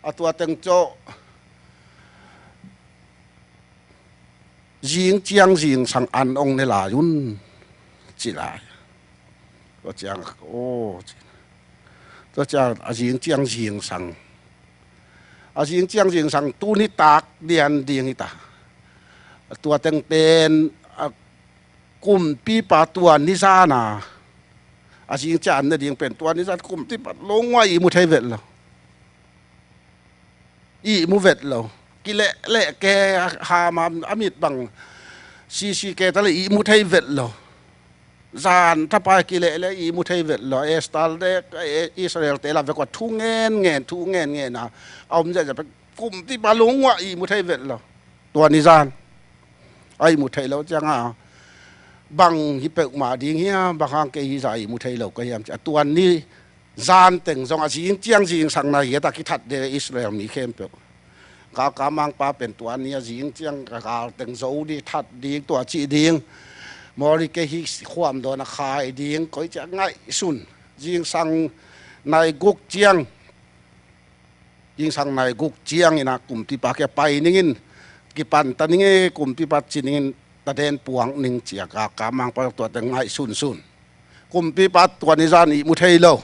A tua teng cawh zing ciang zingsang an hong ne lai un, ci lai. Tua ciang, aw, ci. Tua ciang a zing ciang zingsang. A zing ciang zingsang tu nitak lian ding hi ta. Tua teng pen, a, kumpipa tua nizan a, a zing ciang an ne ding pen tua nizan kumpipa lungnguah ihmu thei vet lo. Ihmu vet lo. Kilehleh ke, Haman a mit bang sisi ke ta le ihmu thei vet lo. Zan thapai kilehleh ihmu thei vet lo. Esther le, e, Israel te lam vek ua thu ngen ngen, thu ngen ngen a, a om ziahziah pen kumpipa lungnguah ihmu thei vet lo. Tua nizan a ihmu thei lo ciangah, bang hi peuhmah ding hiam, bang hang kei hi zah ihmu thei lo ka hiam ci. A tua ni zan teng zong a zing ciang zingsang na hi a, ta kithat de Israel mi khempeuh. Galkap mangpa pen tua ni a zing ciang ka gal teng zo ding, that ding, tua cih ding. Mordecai hi khuam dawn a khai ding, koi ciang ngaihsun. Zingsang nai guk ciang, zingsang nai guk ciangin ah kumpipa kia pai ning in, kipanta ning e, kumpipa ci ning in, taden puak ning ci a, galkap mangpa tua teng ngaihsunsun. Kumpipa tua nizan ihmu thei lo.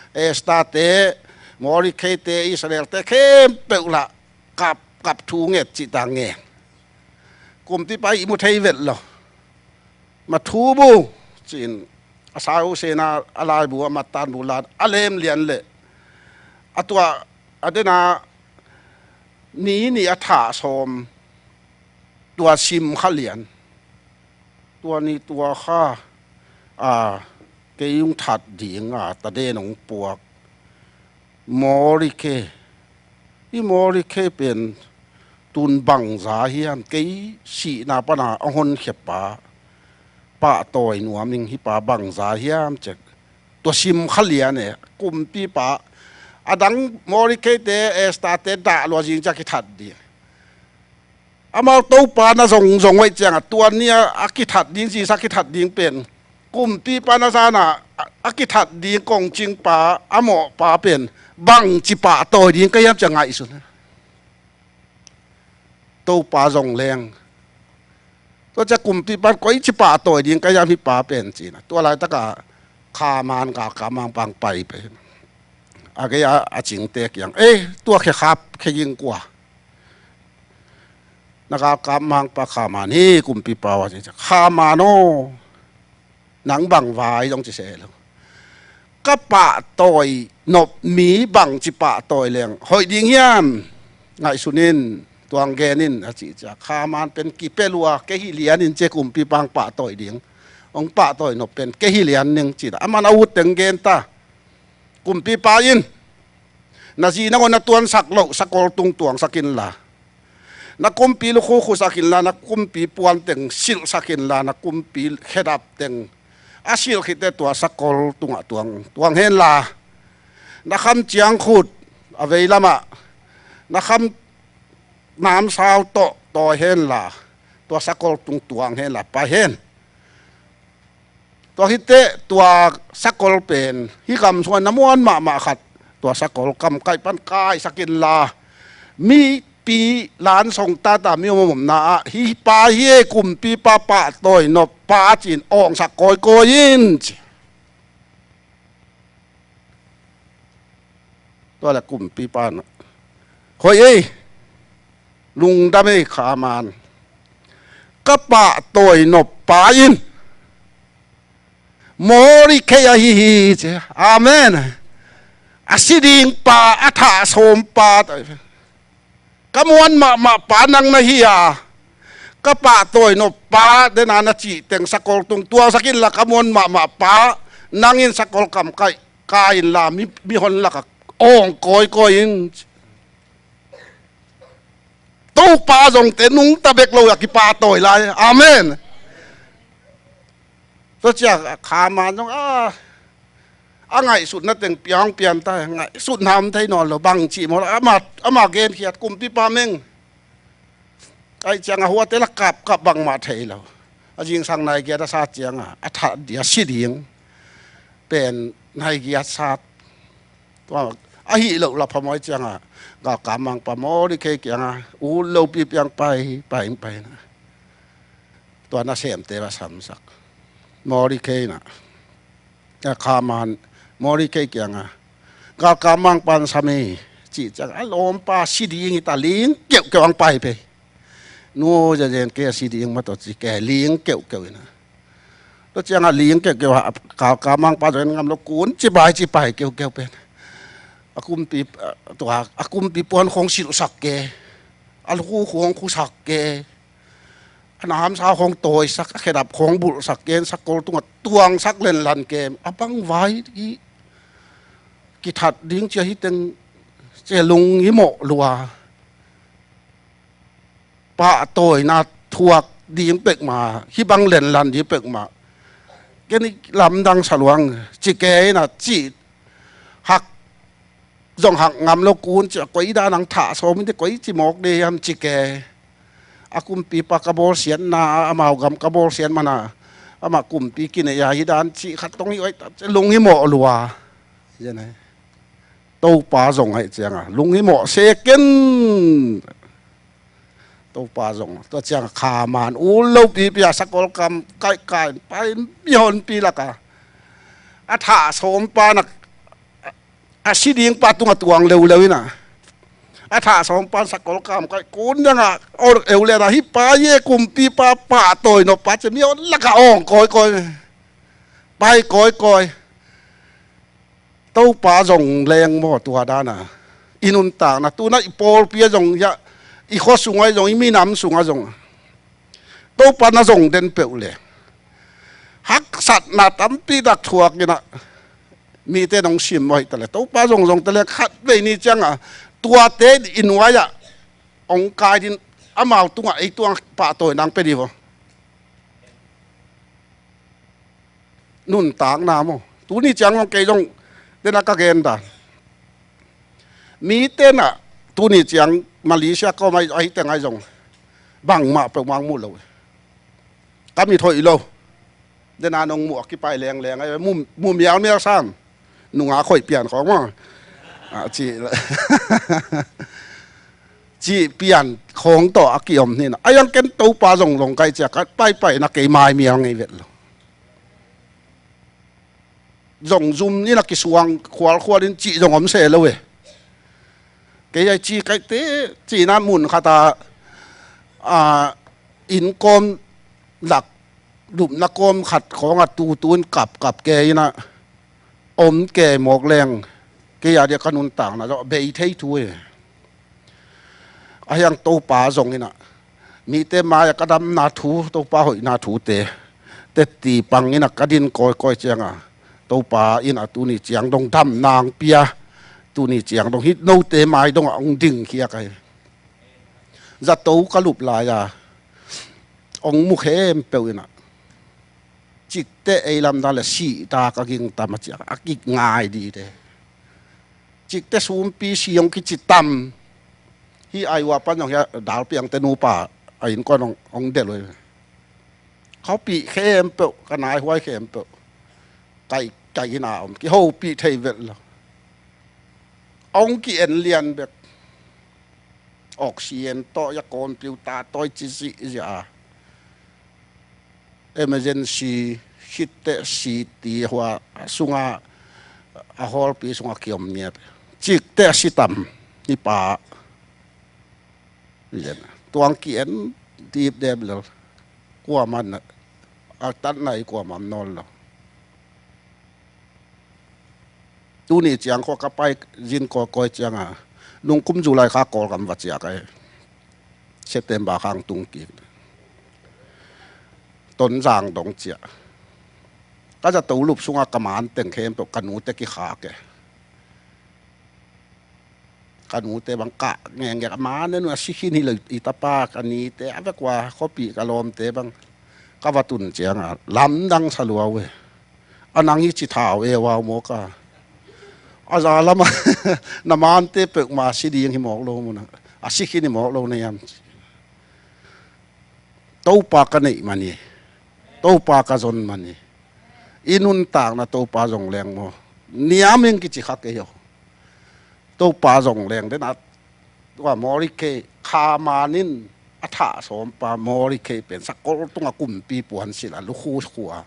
Esther te, Mordecai te, Israel te khempeuh lah kap, kap thu nget cih ta ngen. Kumpipa ihmu thei vet lo. Matthai bu, ci-in, a sau sena, a laibu, a mattan bu la, a lem lian le. A tua, a dena, ni nih a thah sawm, tua sim kha lian. Tua ni tua kha, a, kei hong that ding a, taden hong puak. Mordecai, i Mordecai pen tun bangza hiam, kei sihna pana a honkhia pa, pahtawi nuam ing, hih pa bangza hiam ci a. Tua sim kha lian e, kumpipa, a dang Mordecai te, Esther te dah lua zing ciang kithat ding. Amau Topa na zong zong uh ahih ciangah, tua ni a, a kithat ding, Jesuh a kithat ding pen, kumpipa na zan a, a, a kithat ding kongcingpa, a mawhpa pen, bangci pahtawi ding ka hiam ci a ngaihsun. Topa zong leng. Tua ciang kumpipa in koici pahtawi ding ka hiam hih pa pen ci-in ah. Tua laitakah Haman galkap mangpa pai pen. A gei a, a cingte kiang. Ei, tua khe khap, khe ging kua. Na galkap mangpa Khaman hi, kumpipa uh a ci ciang, Khaman aw, nang bang vai zong ci se lo. Ka pahtawi nop mi bangci pahtawi leng hoih ding hiam? Ngaihsun in, tuang gen in a ci ciang, Khaman pen kipia lua, kei hi lian in ci, kumpipa hong pahtawi ding, hong pahtawi nop pen kei hi lian ning ci-in a, aman a ut teng gen ta. Kumpipa in, na zi na gua na tuansak loh sakol tung tuangsak inla, na kumpi lukhu khusak inla, na kumpi puan teng silhsak inla, na kumpi khedap teng a silh khit teh tua sakol tungah tuang, tuang henla, na kham ciangkhut a veilamah na kham namsau tawh tawi henla, tua sakol tung tuang henla, pai hen. Tua khit teh tua sakol pen hih gam sungah na muan mahmah khat, tua sakol kamkaih pan kaisak inla, mipi lansong tata mi om omna ah, hih pa hi ei, kumpipa pahtawi nop pa ci-in awngsak kawikawi in ci. Tua leh kumpipa in, hoih ei, lungdam ei Khaman, ka pahtawi nop pa in Mordecai ahi hi ci. Amen. A si ding pa, a thah sawm pa, ka muan mahmah pa nang na hi a, ka pahtawi nop pa, den a na cih teng sakol tung tuangsak inla, ka muan mahmah pa, nang in sakol kamkaih kai inla, mi, mihon lakah awng kawikawi in. Topa zongte nungta bek lo a kipahtawi lai. Amen. Tua ciang Khaman zong a, a ngaihsutna teng piang pian ta, ngaihsutna om thei nawn lo, bang cih maw, ama, ama genkhiat, kumpipa meng. Ahih ciangin a huate la kapkap bangmah thei lo. A zingsang nai giat a sat ciangin a thah ding, a si ding pen nai giat sat. Tua ahih loh la phamawh ciangin galkap mangpa Mordecai kiangah ut lopi piang pai, pai, pai na. Tua nasemte va samsak. Mordecai na, a, Khaman, Mordecai kiangah, galkap mangpa in sam hi cih ciang, a lawmpa si ding hi ta, ling keuhkeuh ang pai pei. Nu, zazen kei a si ding mah tawh ci kei, ling keuhkeuh in a. Tua ciangah ling keuhkeuh a, galkap mangpa zong en ngam lo, kun ci pai, ci pai keuhkeuh pen. A kumpi, a, tua, a kumpi puan khong silhsak kei, a lukhu khong khusak kei, a namsau khong tawisak, a khedap khong bulhsak kei, sakol tungah tuangsak lenlan kei, a bang vai hi, kithat ding cia hi teng, cia lung hi mawh lua. Pahtawina thuak ding pek mah, hi bang lenlan ding pek mah, ken i lamdang sa luang, ci kei na, ci hak zong hak ngam lo, kun ci, koi dan ang thah sawm in teh, koi ci mawk ding hiam ci kei. A kumpipa ka bawlsiatna, amau gam ka bawlsiat mana, amah kumpi kinei a hi dan ci khat tong hi oih ta, lung hi mawh lua. Topa zong ahih ciangin lung hi mawh se ken. Topa zong, tua ciangin Khaman ut lopi pi a, sakol kam kaihkaih pai, mihonpi lakah a thah sawm pa na, a si ding pa tungah tuang leuleu in a, a thah sawm pa sakol kam kaih, kun dangah, ol eu le na, hih pa hi ei, kumpipa pahtawi nop pa ci, mihon lakah awng kawikawi, pai kawikawi. Topa zong leng maw, tua dan a i nuntakna, tu-in a i pawlpi ah zong, i khua sungah zong, i minam sungah zong, Topa na zong den peuh leh haksatna tampi tak thuak in a, mite nong sim mawh hi ta leh, Topa zong zong ta leh, khatvei ni ciangin tuate i nuai-ah hong kai ding, amau tungah ei tungah pahtawina hong pia ding uh. Nuntakna maw. Tuni ciang zong kei zong, den a ka gen dan, mite na, tuni ciang Malaysia kawm ahi, ahi teng ahi zong, bangmah peuhmah hong muh lo. Ka mit hoih lo. Den a nong muh a kipai lengleng ahi, mu, mu mialmial sam. Nungak hoih pian khawng maw. A, ci, ci pian khawng tawh a kiom hi na. A yang ken Topa zong zong kai ciang, ka paipai na kei maimial ngei vet lo. Zong zum in a kisuang khualkhual in cih zong om se lo e. Kei a ci kaihte, ci-in a mun khat a, a, inn kawm lak, lupna kawm khat khawng a tutu in kapkap kei in a, om kei mawk leng, kei a dia ka nuntakna zawh bei thei thu hi. A hiang Topa zong in a, mite mai-ah ka damna thu, Topa hoihna thute teci pang in a ka din kawikawi ciang a, Topa in a tuni ciang dong damna hong pia, tuni ciang dong hih note mai dong a hong dingkhiak ahi. Zato ka lup lai a, hong mu khempeuh in a, cikte ei lamdang le sihta ka gingta mah ciang a, a kingai dite. Cikte sumpi si hong kici tam. Hih Iowa pan zong hih a dalpiangte nupa a innkuan hong, hong delh uh hi. Khuapih khempeuh, ka naihuai khempeuh, kai, kai in a om, kihopih thei vet lo. Hong ki-en lian bek. Oxygen tawh, a computer tawh, i ci zihziah a. Emergency, khitteh si ti hua sunga, a hallpi sunga kiom ngiat. Cikteh a si tam, hih pa. Tuang ki-en dipdep lel. Kuaman a tatna i kuaman nawn lo. Tuni ciang khua ka pai zin kawikawi ciang a, nungkum July kha Kawlgam va ciah ka hi. September kha hong tung kik. Tonzang dong ciah. Ka zato lup sunga ka man teng khempeuh ka nute kikhak e. Ka nute bang kah ngekngek a, man en un a si khin hi lo, i tapa ka nite a vek ua, khuapih ka lawmte bang ka va tun ciang a, lamdang sa lua uh e. A nang i ci thau e, vau mawk a. A za lam a na mante peuhmah a si ding hi mawk lo mun a, a si khin hi mawk lo na hiam? Topa ka neih man hi. Topa ka zon man hi. I nuntakna Topa zong leng maw, niam in kici kha kei aw. Topa zong leng den a, tua Mordecai, Haman in a thah sawmpa Mordecai pen sakol tunga kumpi puansilh a, lukhu khua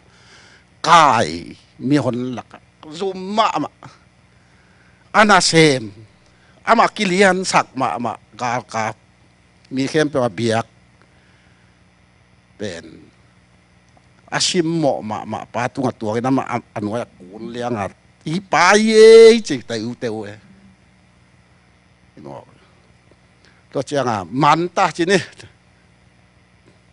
kai, mihon lakah zum mahmah, a nasem, amah kiliansak mahmah galkap, mi khempeuh a biak pen a simmawh mahmah pa tungah tuakin amah a, a nuai a kun lianga, "Hi pa hi e," ci teuteu e. Tua cianga, "Man ta ci ni."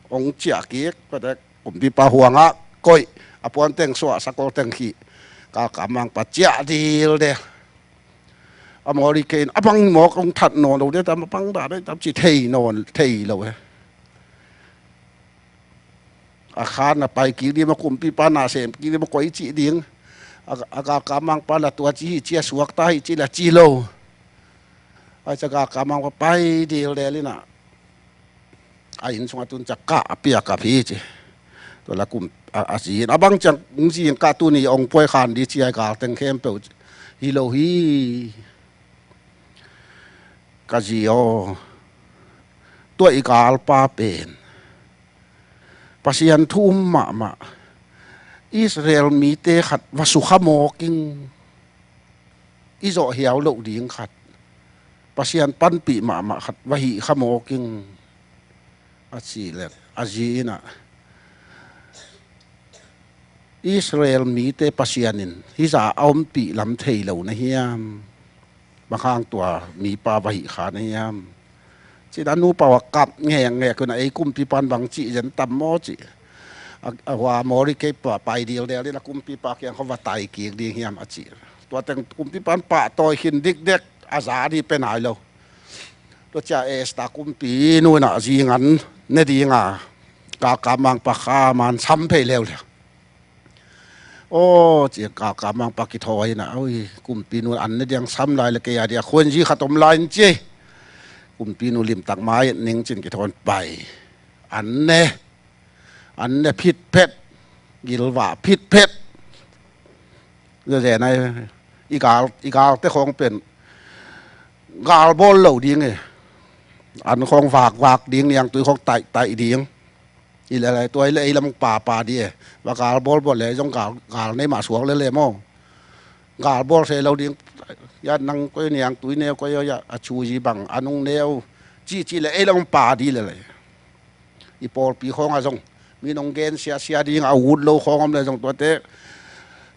Hong ciah kik, pate kumpipa huangah koih, a puanteng suah, sakolteng khih, galkap mangpa ciah dildel. A Mordecai in a bang mawk hong that nawn lo de tam, a bang dan de tam ci thei nawn, thei lo e. A khan a pai kik ding maw, kumpipa na sem kik ding maw, koi cih ding. A, a galkap mangpa la tua ci hi ci a, suakta hi ci la ci lo. Ai ca galkap mangpa pai dildel in a, a inn sungah tun ciang kah a piak a phi ci. Tua la kum a, a zi in a bang ciang zi in kah tuni hong puai khan di ci ai, galteng khempeuh hi lo hi. Ka zi aw, tua i galpa pen Pasian thu um mahmah, Israel mite khat va sukha mawk ing, i zawh hiau loh ding khat, Pasian panpih mahmah khat va hih kha mawk ing, a cih leh a zi in a, Israel mite Pasian in hih zah a ompih lam thei lo na hiam? Bang hang tua mipa va hih kha na hiam? Ci-in a nupa uh a kap ngekngek un a, "Ei kumpipan bang cih zen tam maw?" ci. A, a hua Mordecai pa pai dildel in a kumpipa kiang khawng va tai kik ding hiam a ci. Tua teng kumpipan pahtawi khin dikdek, a za ding pe nai lo. Tua ciang Esther kumpinu in a zingan ne dinga galkap mangpa Haman sam phei leuleu. Aw, ci-a galkap mangpa kithawi in a, "Oi, kumpinu an ne ding sam lai le kei a ding a khuanzi khat om lai in ci." Kumpinu limtak mai ning ci-in kithawi in pai. An ne, an ne phitphet, gilvah phitphet. Zezen a, i gal, i galte khawng pen gal bawl lo ding e. An khawng vakvak ding, niangtui khawng taihtaih ding. Hi lel a, tua hi leh ei lam papa ding e. Va gal bawlbawl leh zong gal, gal nei mah suak lel e maw. Gal bawl se lo ding. Ya nang koi niangtui neu koi ya, a chu zi bang a nung neu, cihcih leh ei lam pa ding lel e. I pawlpi khawngah zong min hong gen siasia ding a ut lo khawng om le zong tuate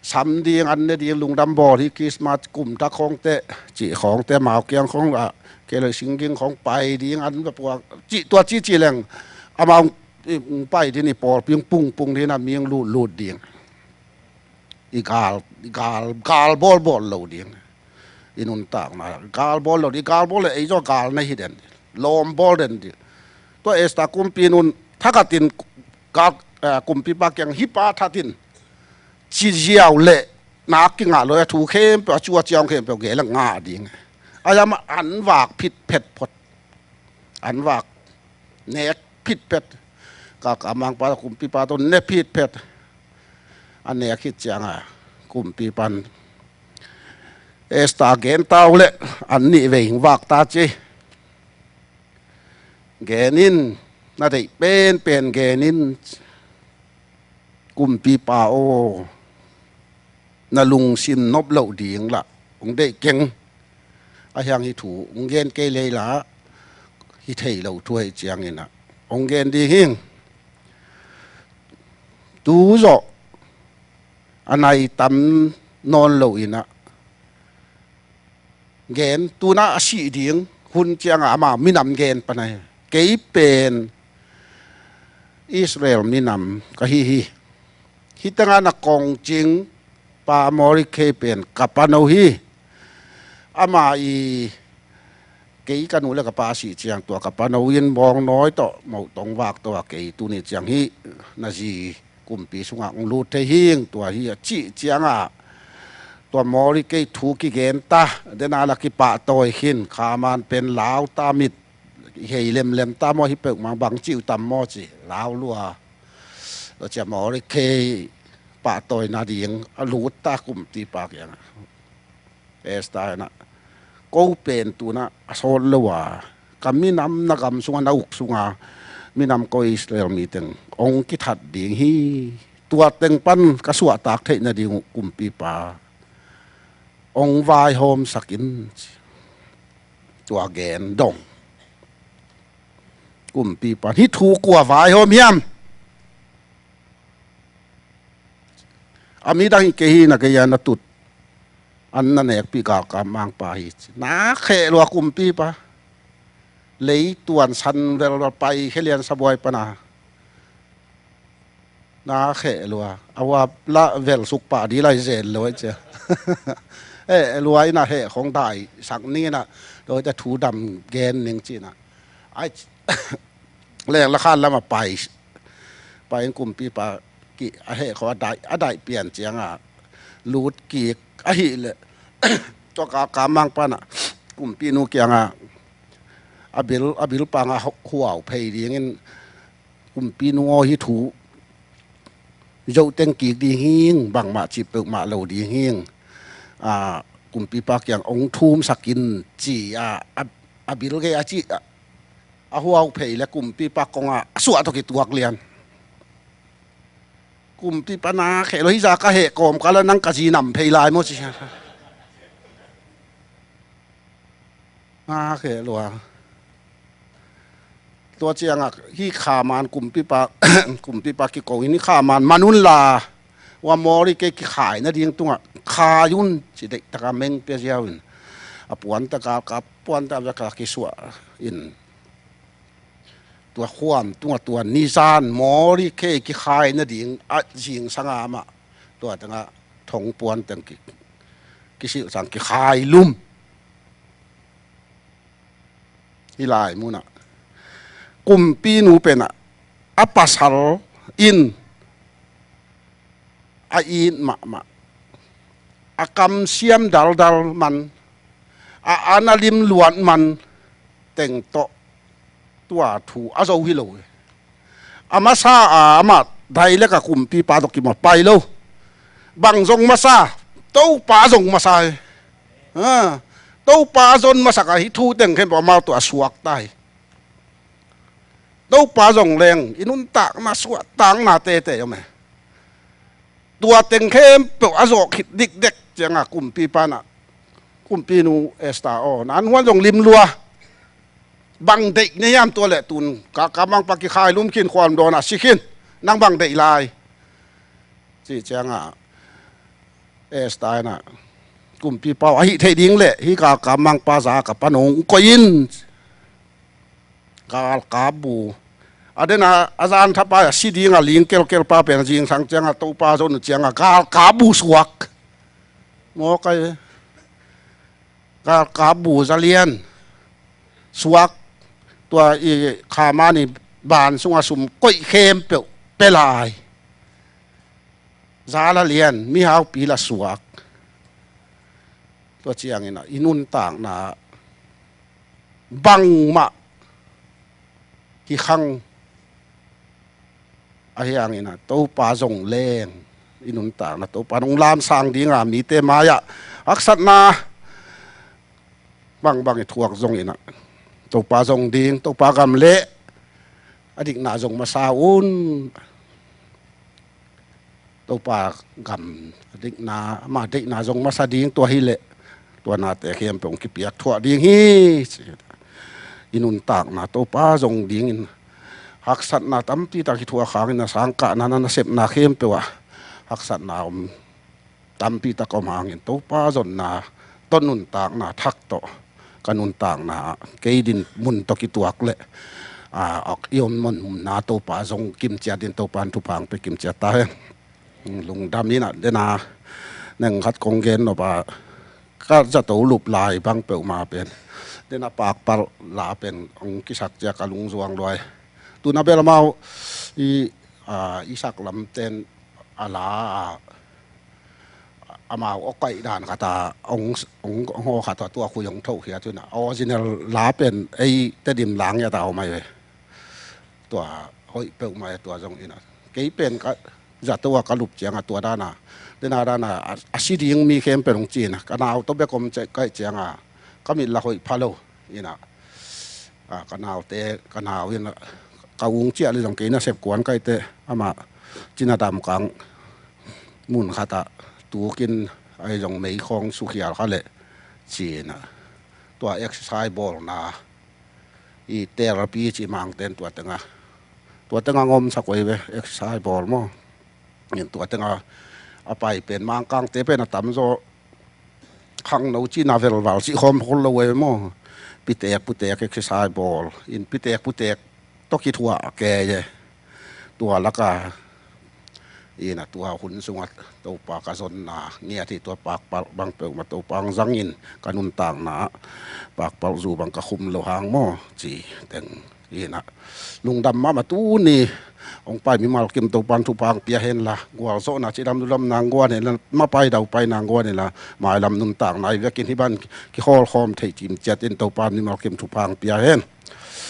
sam ding, an ne ding, lungdam bawl hi, Christmas kum thak khawngte cih khawngte amau kiang khawng ah kei lo singing khawng pai ding an va puak cih tua ci ci leng amau hong pai ding, i pawlpi hong pungpung ding a mi hong lutlut ding. I gal, i gal, gal bawlbawl lo ding. I nuntakna gal bawl lo ding, gal bawl le ei zaw gal na hi den ding, lawm bawl den ding. Tua Esther kumpi nun thakhatin gal, eh, kumpipa kiang hih pa thatin ci ziau le nak kingah lo, a thu khempeuh, a cu a ciang khempeuh gel a ngah ding. A yam an vak phit phet phot. An vak nek phit phet. Ka, ka mangpa kumpipa tawh ne phit phet. A nek khit cianga kumpipan Esther gen ta uh le, an nih vei hing vak ta ci. Gen in, na deih penpen gen in, kumpipa aw, na lungsim nop loh ding lah hong deih keng. A hiang hih thu hong gen kei lei lah hi thei lo thu hei ciangin ah hong gen ding hing. Tu zawh a nai tam nawn lo in ah gen, tuna a sih ding hun cianga ama minam gen pan ahi. Kei pen Israel minam ka hi hi. Hih tengah na kongcing pa Mordecai pen ka pano hi. Ama i, kei ka nu le ka pa sih ciang tua ka pano in bawngnawi tawh moh tong vak tawh a kei tuni ciang hih na zi kumpi sungah hong lut thei hing tua hi a cih ciangah tua Mordecai thu kigen ta, dena la kipahtawi khin, Haman pen lau ta, mit hei lemlem ta maw, hih peuhmah bang cih uh tam maw ci lau lua. Tua ciang Mordecai pahtawina ding a lut ta kumpipa kiangah. Esther in ah, ko pen tuna a sawt lo a, ka minam na gam sunga, na uk sunga minam ko Israel mi teng hong kithat ding hi. Tua teng pan ka suahtak theih nading uh kumpipa hong vaihawmsak in ci. Tua gen dong. Kumpipa, hih thu kua vaihawm hiam? A midang hi kei hi, na kei a na tut an na nekpih galkap mangpa hi ci. Na kheh lua kumpipa. Leituan san vel pai khelian sabuai pana. Na kheh lua. A hua la vel suk pah di lai zel lo ai cia. Eh, lua ina heh khong dai sak ning ina. Doi ta thu dam gen ning cina. Ai, leng la khan lama pai. Pai in kumpipa ki a heh kho a dai, a dai pian cianga lut kik ahi le. Tua ka, ka mangpana kumpinu kianga a bil, a bil panga huau phei dingin kumpinu aw hi thu zohteng kik ding hing, bangmah cih peuhmah lo ding hing. A, kumpipa kiang ong thumsakin ci a, a, a bil gei a ci a, a huau phei le kumpipa kongah a suah tawh kituak lian. Kumpipa na kheh lo hi za ka heh kawm ka la nang ka zi nam phei lai maw ci. Na kheh lua. Tua ciangah hi khaman kumpipa, kumpipa kiko in hi khaman manun la. Ua mori kei kikhai nading tungah khai un ci deihtaka meng pia ziau in. A puantaka ka puanta veka kisuah in. Tua khuam tungah tua nizan mori kei kikhai nading a zingsanga amah tua tengah thong puan teng ki, kisilhsang kikhai lum. Hi lai munah kumpinu penah a pasal in a it mahmah, a kamsiam daldal man, a ana lim luat man teng tawh tua thu a zo hi lo hi. A masa a amah dai leka kumpipa tawh kimawh pai lo. Bang zong masa, Topa zong masa hi. Ha, Topa zon masaka hi thu teng khempeuh amau tawh a suakta hi. Topa zong leng i nuntakna suahtakna tete om e. Tua teng khempeuh a zawh khit dikdek cianga kumpipa na, kumpinu Esther aw, nan huan zong lim lua. Bang deih na hiam tua leh tun, ka, ka mangpa kikhailum khin, khualdawn ah si khin, nang bang deih lai? Ci ciangah Esther in ah, kumpipa uh, ahih theih ding leh hih ka, ka mangpa za ka pan hong koih in. Galkap bu. A den a, a zan thapai a si ding a ling kelkel pa pen a zingsang ciangah Topa zon uh ciangah galkap bu suak. Mawk ai. Galkap bu za lian suak. Tua i khamani ban sungah sum koih khempeuh pia lai. Za la lian, mihaupi la suak. Tua ciangin ah i nuntakna bangmah hi khang ahi hangin ah Topa zong leng i nuntakna Topa nong lamsang dinga mite mai-ah haksatna bangbang i thuak zongin ah Topa zong ding, Topa gam leh a dikna zong masa un. Topa gam a dikna, ama deihna zong masa ding, tua hileh tua nate khempeuh hong kipiak thuah ding hi. I nuntakna Topa zong dingin haksatna tampi tak i thuak hangin a sangkahna na nasepna khempeuh ah haksatna om tampi tak om hangin Topa zonna tawh nuntakna thak tawh ka nuntakna ah kei din mun tawh kituak leh a, ok, i om mun na Topa zong kimciat din Topa in thupha hong pia kimciat ta hen. Lungdam in ah dena neng khat kong gen nop a ka zato lup lai bang peuhmah pen dena pakpalh la pen hong kisak ciak a lungzuang luai. Tuna bel amau i, a, i sak lamten a la a amau awkaih dan khat a hong, hong, hong haw khat a tua khui hong thohkhiat uh in ah original la pen ei Tedim lang ngiat a om ai ve. Tua hoih peuhmah e tua zongin ah kei pen ka zato a ka lup ciangah tua dana dena dana a, a si ding mi khempeuh hong ci in ah ka nau tawh bek om ceh kaih ciangah ka mit la hoih pha lo in ah a, ka naute, ka nau in ah ka ung ciah le zong kei nasep kuan kaihte amah Cina Damkang mun khatah tukin ahi zong meikhawng sukhial kha leh ci in ah tua exercise bawlna i therapy ci Mangten tua tengah tua tengah ngomsak uh ei ve exercise bawl maw. In tua tengah a pai pen Mangkangte pen a tamzaw khangno cihna velval cih khawm khol lo e maw. Pitek putek exercise bawl in pitek putek tawh kithuah kei e. Tua laka in a tua hun sungah Topa ka zonna ngiat hi. Tua pakpalh bang peuhmah Topa hong zangin ka nuntakna pakpalh zu bang ka khum lo hang maw ci teng in ah lungdam mahmah. Tuni hong pai mimal kim Topan thupha hong pia henla gualzawhna cidam ludam nang guan henla mapai daupai nang guan henla mailam nuntakna i vekin hih ban kihawlkhawm theih cimciat in Topan mimal kim thupha hong pia hen.